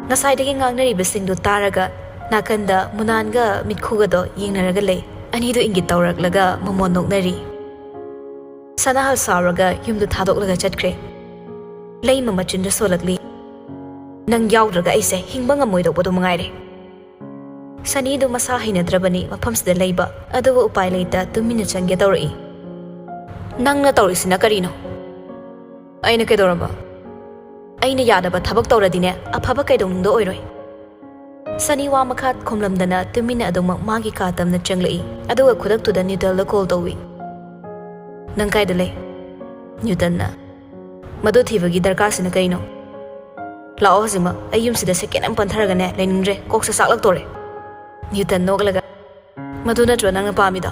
ꯉꯁꯥꯏꯗꯒꯤ ꯉꯥꯡꯅꯔꯤꯕꯁꯤꯡꯗꯨ ꯇꯥꯔꯒ ꯅꯥꯀꯟꯗ ꯃꯨꯅꯥꯟꯒ ꯃꯤꯠꯈꯨꯒꯗꯣ ꯌꯦꯡꯅꯔꯒ ꯂꯩ꯫ ꯑꯅꯤꯗꯨ ꯏꯪꯒꯤꯠ ꯇꯧꯔꯛꯂꯒ ꯃꯃꯣꯟ ꯅꯣꯛꯅꯔꯤ꯫ ꯁꯅꯥꯍꯜ ꯁꯥꯎꯔꯒ ꯌꯨꯝꯗꯨ ꯊꯥꯗꯣꯛꯂꯒ ꯆꯠꯈ꯭ꯔꯦ꯫ ꯂꯩꯃ ꯃꯆꯤꯟꯗ ꯁꯣꯜꯂꯛꯂꯤ꯫ ꯅꯪ ꯌꯥꯎꯗ꯭ꯔꯒ ꯑꯩꯁꯦ ꯍꯤꯡꯕ ꯉꯝꯃꯣꯏꯗꯧꯕꯗꯣ ꯃꯉꯥꯏꯔꯦ꯫ ꯁꯅꯤꯗꯨ ꯃꯁꯥ ꯍꯩꯅꯗ꯭ꯔꯕꯅꯤ ꯃꯐꯝꯁꯤꯗ ꯂꯩꯕ, ꯑꯗꯨꯕꯨ ꯎꯄꯥꯏ ꯂꯩꯇ ꯇꯨꯃꯤꯟꯅ ꯆꯪꯒꯦ ꯇꯧꯔꯛꯏ꯫ "ꯅꯪꯅ ꯇꯧꯔꯤꯁꯤꯅ ꯀꯔꯤꯅꯣ?" "ꯑꯩꯅ ꯀꯩꯗꯧꯔꯕ?" "ꯑꯩꯅ ꯌꯥꯗꯕ ꯊꯕꯛ ꯇꯧꯔꯗꯤꯅꯦ, ꯑꯐꯕ ꯀꯩꯗꯧꯅꯨꯡꯗ ꯑꯣꯏꯔꯣꯏ꯫" ꯁꯅꯤ ꯋꯥ ꯃꯈꯥ ꯈꯨꯝꯂꯝꯗꯅ ꯇꯨꯃꯤꯟꯅ ꯑꯗꯨꯃꯛ ꯃꯥꯒꯤ ꯀꯥ ꯇꯝꯅ ꯆꯪꯂꯛꯏ, ꯑꯗꯨꯒ ꯈꯨꯗꯛꯇꯨꯗ ꯅ꯭ꯌꯨꯇꯟꯗ ꯀꯣꯜ ꯇꯧꯏ꯫ "ꯅꯪ ꯀꯥꯏꯗ ꯂꯩ?" ꯅ꯭ꯌꯨꯇꯟꯅ, "ꯃꯗꯨ ꯊꯤꯕꯒꯤ ꯗꯔꯀꯥꯔꯁꯤꯅ ꯀꯩꯅꯣ? ꯂꯥꯛꯑꯣ ꯍꯧꯖꯤꯛꯃꯛ, ꯑꯩ ꯌꯨꯝꯁꯤꯗ ꯁꯦꯀꯦꯟ ꯑꯃ ꯄꯟꯊꯔꯒꯅꯦ ꯂꯩꯅꯤꯡꯗ꯭ꯔꯦ, ꯀꯣꯛꯁꯦ ꯆꯥꯛꯂꯛꯇꯣꯔꯦ꯫" ꯅ꯭ꯌꯨꯇꯟ ꯅꯣꯛꯂꯒ, "ꯃꯗꯨ ꯅꯠꯇ꯭ꯔꯣ ꯅꯪꯅ ꯄꯥꯝꯃꯤꯗꯣ?"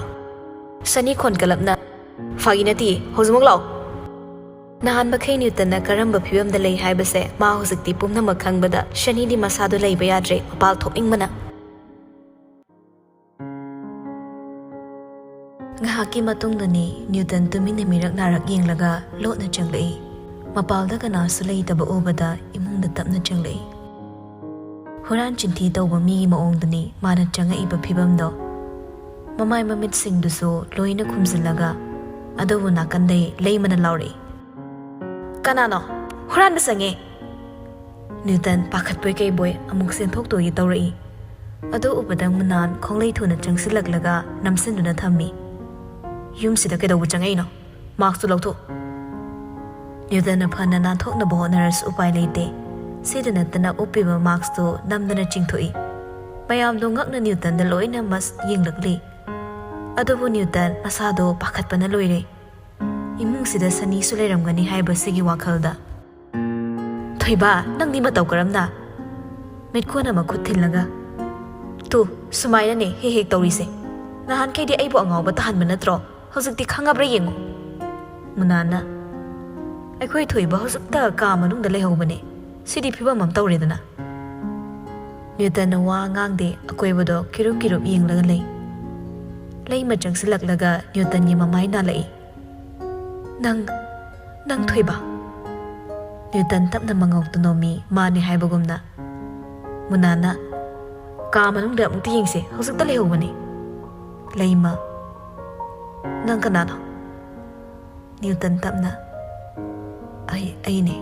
ꯁꯅꯤ ꯈꯣꯟ ꯀꯜꯂꯞꯅ, "ꯐꯥꯒꯤ ꯅꯠꯇꯤꯌꯦ, ꯍꯧꯖꯤꯛꯃꯛ ꯂꯥꯛꯑꯣ꯫" ꯅꯍꯥꯟ ꯃꯈꯩ ꯅ꯭ꯌꯨꯇꯟꯅ ꯀꯔꯝꯕ ꯐꯤꯕꯝꯗ ꯂꯩ ꯍꯥꯏꯕꯁꯦ ꯃꯥ ꯍꯧꯖꯤꯛꯇꯤ ꯄꯨꯝꯅꯃꯛ ꯈꯪꯕꯗ ꯁꯅꯤꯗꯤ ꯃꯁꯥꯗꯨ ꯂꯩꯕ ꯌꯥꯗ꯭ꯔꯦ, ꯃꯄꯥꯜ ꯊꯣꯛꯅꯤꯡꯕꯅ꯫ ꯉꯥꯏꯍꯥꯛꯀꯤ ꯃꯇꯨꯡꯗꯅꯤ ꯅ꯭ꯌꯨꯇꯟ ꯇꯨꯃꯤꯟꯅ ꯃꯤꯔꯛ ꯅꯥꯔꯛ ꯌꯦꯡꯂꯒ ꯂꯣꯠꯅ ꯆꯪꯂꯛꯏ꯫ ꯃꯄꯥꯜꯗ ꯀꯅꯥꯁꯨ ꯂꯩꯇꯕ ꯎꯕꯗ ꯏꯃꯨꯡꯗ ꯇꯞꯅ ꯆꯪꯂꯛꯏ꯫ ꯍꯨꯔꯥꯟ ꯆꯤꯟꯊꯤ ꯇꯧꯕ ꯃꯤꯒꯤ ꯃꯑꯣꯡꯗꯅꯤ ꯃꯥꯅ ꯆꯪꯉꯛꯏꯕ ꯐꯤꯕꯝꯗꯣ꯫ ꯃꯃꯥꯏ ꯃꯃꯤꯠꯁꯤꯡꯗꯨꯁꯨ ꯂꯣꯏꯅ ꯈꯨꯝꯖꯤꯜꯂꯒ, ꯑꯗꯨꯕꯨ ꯅꯥꯀꯟꯗꯩ ꯂꯩꯃꯅ ꯂꯥꯎꯔꯛꯏ, "ꯀꯅꯥꯅꯣ? ꯍꯨꯔꯥꯟꯕ ꯆꯪꯉꯦ!" ꯅ꯭ꯌꯨꯇꯟ ꯄꯥꯈꯠꯄꯣꯏ ꯀꯩꯕꯣꯏ ꯑꯃꯨꯛ ꯆꯦꯟꯊꯣꯛꯇꯣꯏꯒꯤ ꯇꯧꯔꯛꯏ꯫ ꯑꯗꯨ ꯎꯕꯗ ꯃꯨꯅꯥꯟ ꯈꯣꯡꯂꯩ ꯊꯨꯅ ꯆꯪꯁꯤꯜꯂꯛꯂꯒ ꯅꯝꯁꯤꯟꯗꯨꯅ ꯊꯝꯃꯤ꯫ "ꯌꯨꯝꯁꯤꯗ ꯀꯩꯗꯧꯕ ꯆꯪꯉꯛꯏꯅꯣ? ꯃꯥꯛꯁꯇꯨ ꯂꯧꯊꯣꯛ!" ꯅ꯭ꯌꯨꯇꯟꯅ ꯐꯅ ꯅꯥꯟꯊꯣꯛꯅꯕ ꯍꯣꯠꯅꯔꯁꯨ ꯎꯄꯥꯏ ꯂꯩꯇꯦ꯫ ꯁꯤꯗ ꯅꯠꯇꯅ ꯎꯞꯄꯤꯕ ꯃꯥꯛꯁꯇꯨ ꯅꯝꯗꯅ ꯆꯤꯡꯊꯣꯛꯏ꯫ ꯃꯌꯥꯝꯗꯣ ꯉꯛꯅ ꯅ꯭ꯌꯨꯇꯟꯗ ꯂꯣꯏꯅ ꯃꯁ ꯌꯦꯡꯂꯛꯂꯤ꯫ ꯑꯗꯨꯕꯨ ꯅ꯭ꯌꯨꯇꯟ ꯃꯁꯥꯗꯣ ꯄꯥꯈꯠꯄꯅ ꯂꯣꯏꯔꯦ꯫ ꯏꯃꯨꯡꯁꯤꯗ ꯁꯅꯤꯁꯨ ꯂꯩꯔꯝꯒꯅꯤ ꯍꯥꯏꯕꯁꯤꯒꯤ ꯋꯥꯈꯜꯗ꯫ "ꯊꯣꯏꯕ, ꯅꯪꯗꯤ ꯃꯇꯧ ꯀꯔꯝꯅ?" ꯃꯤꯠꯀꯣꯟ ꯑꯃ ꯈꯨꯠ ꯊꯤꯜꯂꯒ, "ꯇꯨ, ꯁꯨꯃꯥꯏꯅꯅꯦ ꯍꯦꯛ ꯍꯦꯛ ꯇꯧꯔꯤꯁꯦ꯫ ꯅꯍꯥꯟꯈꯩꯗꯤ ꯑꯩꯕꯨ ꯑꯉꯥꯎꯕ ꯇꯥꯍꯟꯕ ꯅꯠꯇ꯭ꯔꯣ? ꯍꯧꯖꯤꯛꯇꯤ ꯈꯪꯉꯕ꯭ꯔꯥ ꯌꯦꯡꯉꯨ꯫" ꯃꯨꯅꯥꯟꯅ, "ꯑꯩꯈꯣꯏ ꯊꯣꯏꯕ ꯍꯧꯖꯤꯛꯇ ꯀꯥ ꯃꯅꯨꯡꯗ ꯂꯩꯍꯧꯕꯅꯦ꯫ ꯁꯤꯗꯤ ꯐꯤꯕꯝ ꯑꯃ ꯇꯧꯔꯦꯗꯅ꯫" ꯅ꯭ꯌꯨꯇꯟꯅ ꯋꯥ ꯉꯥꯡꯗꯦ, ꯑꯀꯣꯏꯕꯗꯣ ꯀꯤꯔꯨꯞ ꯀꯤꯔꯨꯞ ꯌꯦꯡꯂꯒ ꯂꯩ꯫ ꯂꯩꯃ ꯆꯪꯁꯤꯜꯂꯛꯂꯒ ꯅ꯭ꯌꯨꯇꯟꯒꯤ ꯃꯃꯥꯏ ꯅꯥꯜꯂꯛꯏ꯫ "ꯅꯪ, ꯅꯪ ꯊꯣꯏꯕ?" ꯅ꯭ꯌꯨꯇꯟ ꯇꯞꯅ ꯃꯉꯧꯇ ꯅꯣꯝꯃꯤ, ꯃꯥꯅꯦ ꯍꯥꯏꯕꯒꯨꯝꯅ꯫ ꯃꯨꯅꯥꯟꯅ, "ꯀꯥ ꯃꯅꯨꯡꯗ ꯑꯃꯨꯛꯇ ꯌꯦꯡꯁꯦ, ꯍꯧꯖꯤꯛꯇ ꯂꯩꯍꯧꯕꯅꯦ꯫" ꯂꯩꯃ, "ꯅꯪ ꯀꯅꯥꯅꯣ?" ꯅ꯭ꯌꯨꯇꯟ ꯇꯞꯅ, "ꯑꯩ, ꯑꯩꯅꯦ꯫"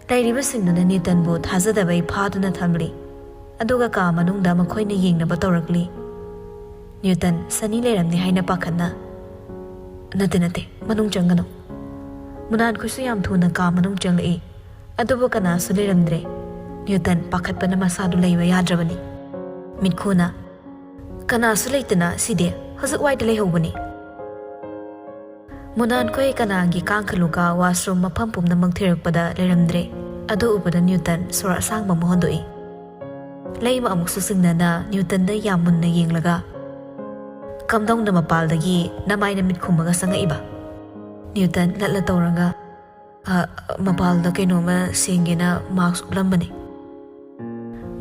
ꯂꯩꯔꯤꯕꯁꯤꯡꯗꯨꯅ ꯅ꯭ꯌꯨꯇꯟꯕꯨ ꯊꯥꯖꯗꯕꯩ ꯐꯥꯗꯨꯅ ꯊꯝꯂꯤ꯫ ꯑꯗꯨꯒ ꯀꯥ ꯃꯅꯨꯡꯗ ꯃꯈꯣꯏꯅ ꯌꯦꯡꯅꯕ ꯇꯧꯔꯛꯂꯤ꯫ ꯅ꯭ꯌꯨꯇꯟ ꯁꯅꯤ ꯂꯩꯔꯝꯅꯤ ꯍꯥꯏꯅ ꯄꯥꯈꯠꯅ, "ꯅꯠꯇꯦ, ꯅꯠꯇꯦ, ꯃꯅꯨꯡ ꯆꯪꯒꯅꯨ꯫" ꯃꯨꯅꯥꯟꯈꯣꯏꯁꯨ ꯌꯥꯝ ꯊꯨꯅ ꯀꯥ ꯃꯅꯨꯡ ꯆꯪꯂꯛꯏ꯫ ꯑꯗꯨꯕꯨ ꯀꯅꯥꯁꯨ ꯂꯩꯔꯝꯗ꯭ꯔꯦ꯫ ꯅ꯭ꯌꯨꯇꯟ ꯄꯥꯈꯠꯄꯅ ꯃꯁꯥꯗꯨ ꯂꯩꯕ ꯌꯥꯗ꯭ꯔꯕꯅꯤ꯫ ꯃꯤꯠꯈꯨꯅ, "ꯀꯅꯥꯁꯨ ꯂꯩꯇꯅ ꯁꯤꯗꯤ ꯍꯧꯖꯤꯛ ꯋꯥꯏꯗ ꯂꯩꯍꯧꯕꯅꯤ꯫" ꯃꯨꯅꯥꯟꯈꯣꯏ ꯀꯅꯥꯒꯤ ꯀꯥꯡꯈꯂꯨꯒ ꯋꯥꯁꯔꯨꯝ ꯃꯐꯝ ꯄꯨꯝꯅꯃꯛ ꯊꯤꯔꯛꯄꯗ ꯂꯩꯔꯝꯗ꯭ꯔꯦ꯫ ꯑꯗꯨ ꯎꯕꯗ ꯅ꯭ꯌꯨꯇꯟ ꯁꯣꯔ ꯑꯁꯥꯡꯕ ꯑꯃ ꯍꯣꯟꯗꯣꯛꯏ꯫ ꯂꯩꯃ ꯑꯃꯨꯛꯁꯨ ꯆꯤꯡꯅꯅ ꯅ꯭ꯌꯨꯇꯟꯗ ꯌꯥꯝ ꯃꯨꯟꯅ ꯌꯦꯡꯂꯒ, "ꯀꯝꯗꯧꯅ ꯃꯄꯥꯜꯗꯒꯤ ꯅꯃꯥꯏꯅ ꯃꯤꯠ ꯈꯨꯝꯃꯒ ꯆꯪꯉꯛꯏꯕ?" ꯅ꯭ꯌꯨꯇꯟ ꯂꯠꯂ ꯇꯧꯔꯒ, "ꯑ, ꯃꯄꯥꯜꯗ ꯀꯩꯅꯣꯝꯃ ꯁꯦꯡꯒꯦꯅ ꯃꯥꯛꯁ ꯎꯞꯂꯝꯕꯅꯤ꯫"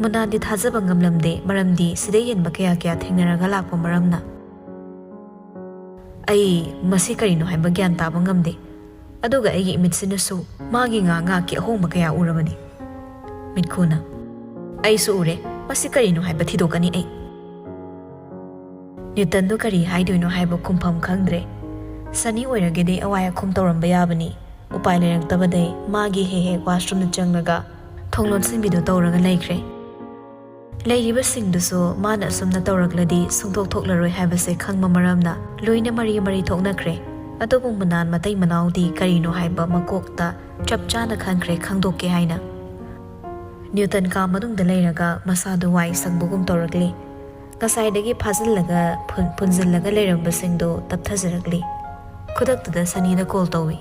ꯃꯨꯅꯥꯟꯗꯤ ꯊꯥꯖꯕ ꯉꯝꯂꯝꯗꯦ, ꯃꯔꯝꯗꯤ ꯁꯤꯗ ꯍꯦꯟꯕ ꯀꯌꯥ ꯀꯌꯥ ꯊꯦꯡꯅꯔꯒ ꯂꯥꯛꯄ ꯃꯔꯝꯅ꯫ "ꯑꯩ ꯃꯁꯤ ꯀꯔꯤꯅꯣ ꯍꯥꯏꯕ ꯒ꯭ꯌꯥꯟ ꯇꯥꯕ ꯉꯝꯗꯦ꯫ ꯑꯗꯨꯒ ꯑꯩꯒꯤ ꯏꯃꯤꯠꯁꯤꯅꯁꯨ ꯃꯥꯒꯤ ꯉꯥ ꯉꯥꯛꯀꯤ ꯑꯍꯣꯡꯕ ꯀꯌꯥ ꯎꯔꯕꯅꯤ꯫" ꯃꯤꯠꯈꯨꯅ, "ꯑꯩꯁꯨ ꯎꯔꯦ꯫ ꯃꯁꯤ ꯀꯔꯤꯅꯣ ꯍꯥꯏꯕ ꯊꯤꯗꯣꯛꯀꯅꯤ ꯑꯩ꯫" ꯅ꯭ꯌꯨꯇꯟꯗꯨ ꯀꯔꯤ ꯍꯥꯏꯗꯣꯏꯅꯣ ꯍꯥꯏꯕ ꯈꯨꯝꯐꯝ ꯈꯪꯗ꯭ꯔꯦ꯫ ꯁꯅꯤ ꯑꯣꯏꯔꯒꯗꯤ ꯑꯋꯥꯏ ꯑꯈꯨꯝ ꯇꯧꯔꯝꯕ ꯌꯥꯕꯅꯤ꯫ ꯎꯄꯥꯏ ꯂꯩꯔꯛꯇꯕꯗꯩ ꯃꯥꯒꯤ ꯍꯦꯛ ꯍꯦꯛ ꯋꯥꯁꯔꯨꯝꯗ ꯆꯪꯂꯒ ꯊꯣꯡ ꯂꯣꯟꯁꯤꯟꯕꯤꯗꯨ ꯇꯧꯔꯒ ꯂꯩꯈ꯭ꯔꯦ꯫ ꯂꯩꯔꯤꯕꯁꯤꯡꯗꯨꯁꯨ ꯃꯥꯅ ꯑꯁꯨꯝꯅ ꯇꯧꯔꯛꯂꯗꯤ ꯁꯨꯡꯊꯣꯛ ꯊꯣꯛꯂꯔꯣꯏ ꯍꯥꯏꯕꯁꯦ ꯈꯪꯕ ꯃꯔꯝꯅ ꯂꯣꯏꯅ ꯃꯔꯤ ꯃꯔꯤ ꯊꯣꯛꯅꯈ꯭ꯔꯦ꯫ ꯑꯗꯨꯕꯨ ꯃꯨꯅꯥꯟ ꯃꯇꯩ ꯃꯅꯥꯎꯗꯤ ꯀꯔꯤꯅꯣ ꯍꯥꯏꯕ ꯃꯀꯣꯛꯇ ꯆꯞ ꯆꯥꯅ ꯈꯟꯈ꯭ꯔꯦ ꯈꯪꯗꯣꯛꯀꯦ ꯍꯥꯏꯅ꯫ ꯅ꯭ꯌꯨꯇꯟ ꯀꯥ ꯃꯅꯨꯡꯗ ꯂꯩꯔꯒ ꯃꯁꯥꯗꯨ ꯋꯥꯏ ꯁꯪꯕꯒꯨꯝ ꯇꯧꯔꯛꯂꯤ꯫ ꯉꯁꯥꯏꯗꯒꯤ ꯐꯥꯖꯤꯜꯂꯒ ꯐꯨꯟ-, ꯐꯨꯟꯖꯤꯜꯂꯒ ꯂꯩꯔꯝꯕꯁꯤꯡꯗꯨ ꯇꯞꯊꯖꯔꯛꯂꯤ꯫ ꯈꯨꯗꯛꯇꯨꯗ ꯁꯅꯤꯗ ꯀꯣꯜ ꯇꯧꯏ꯫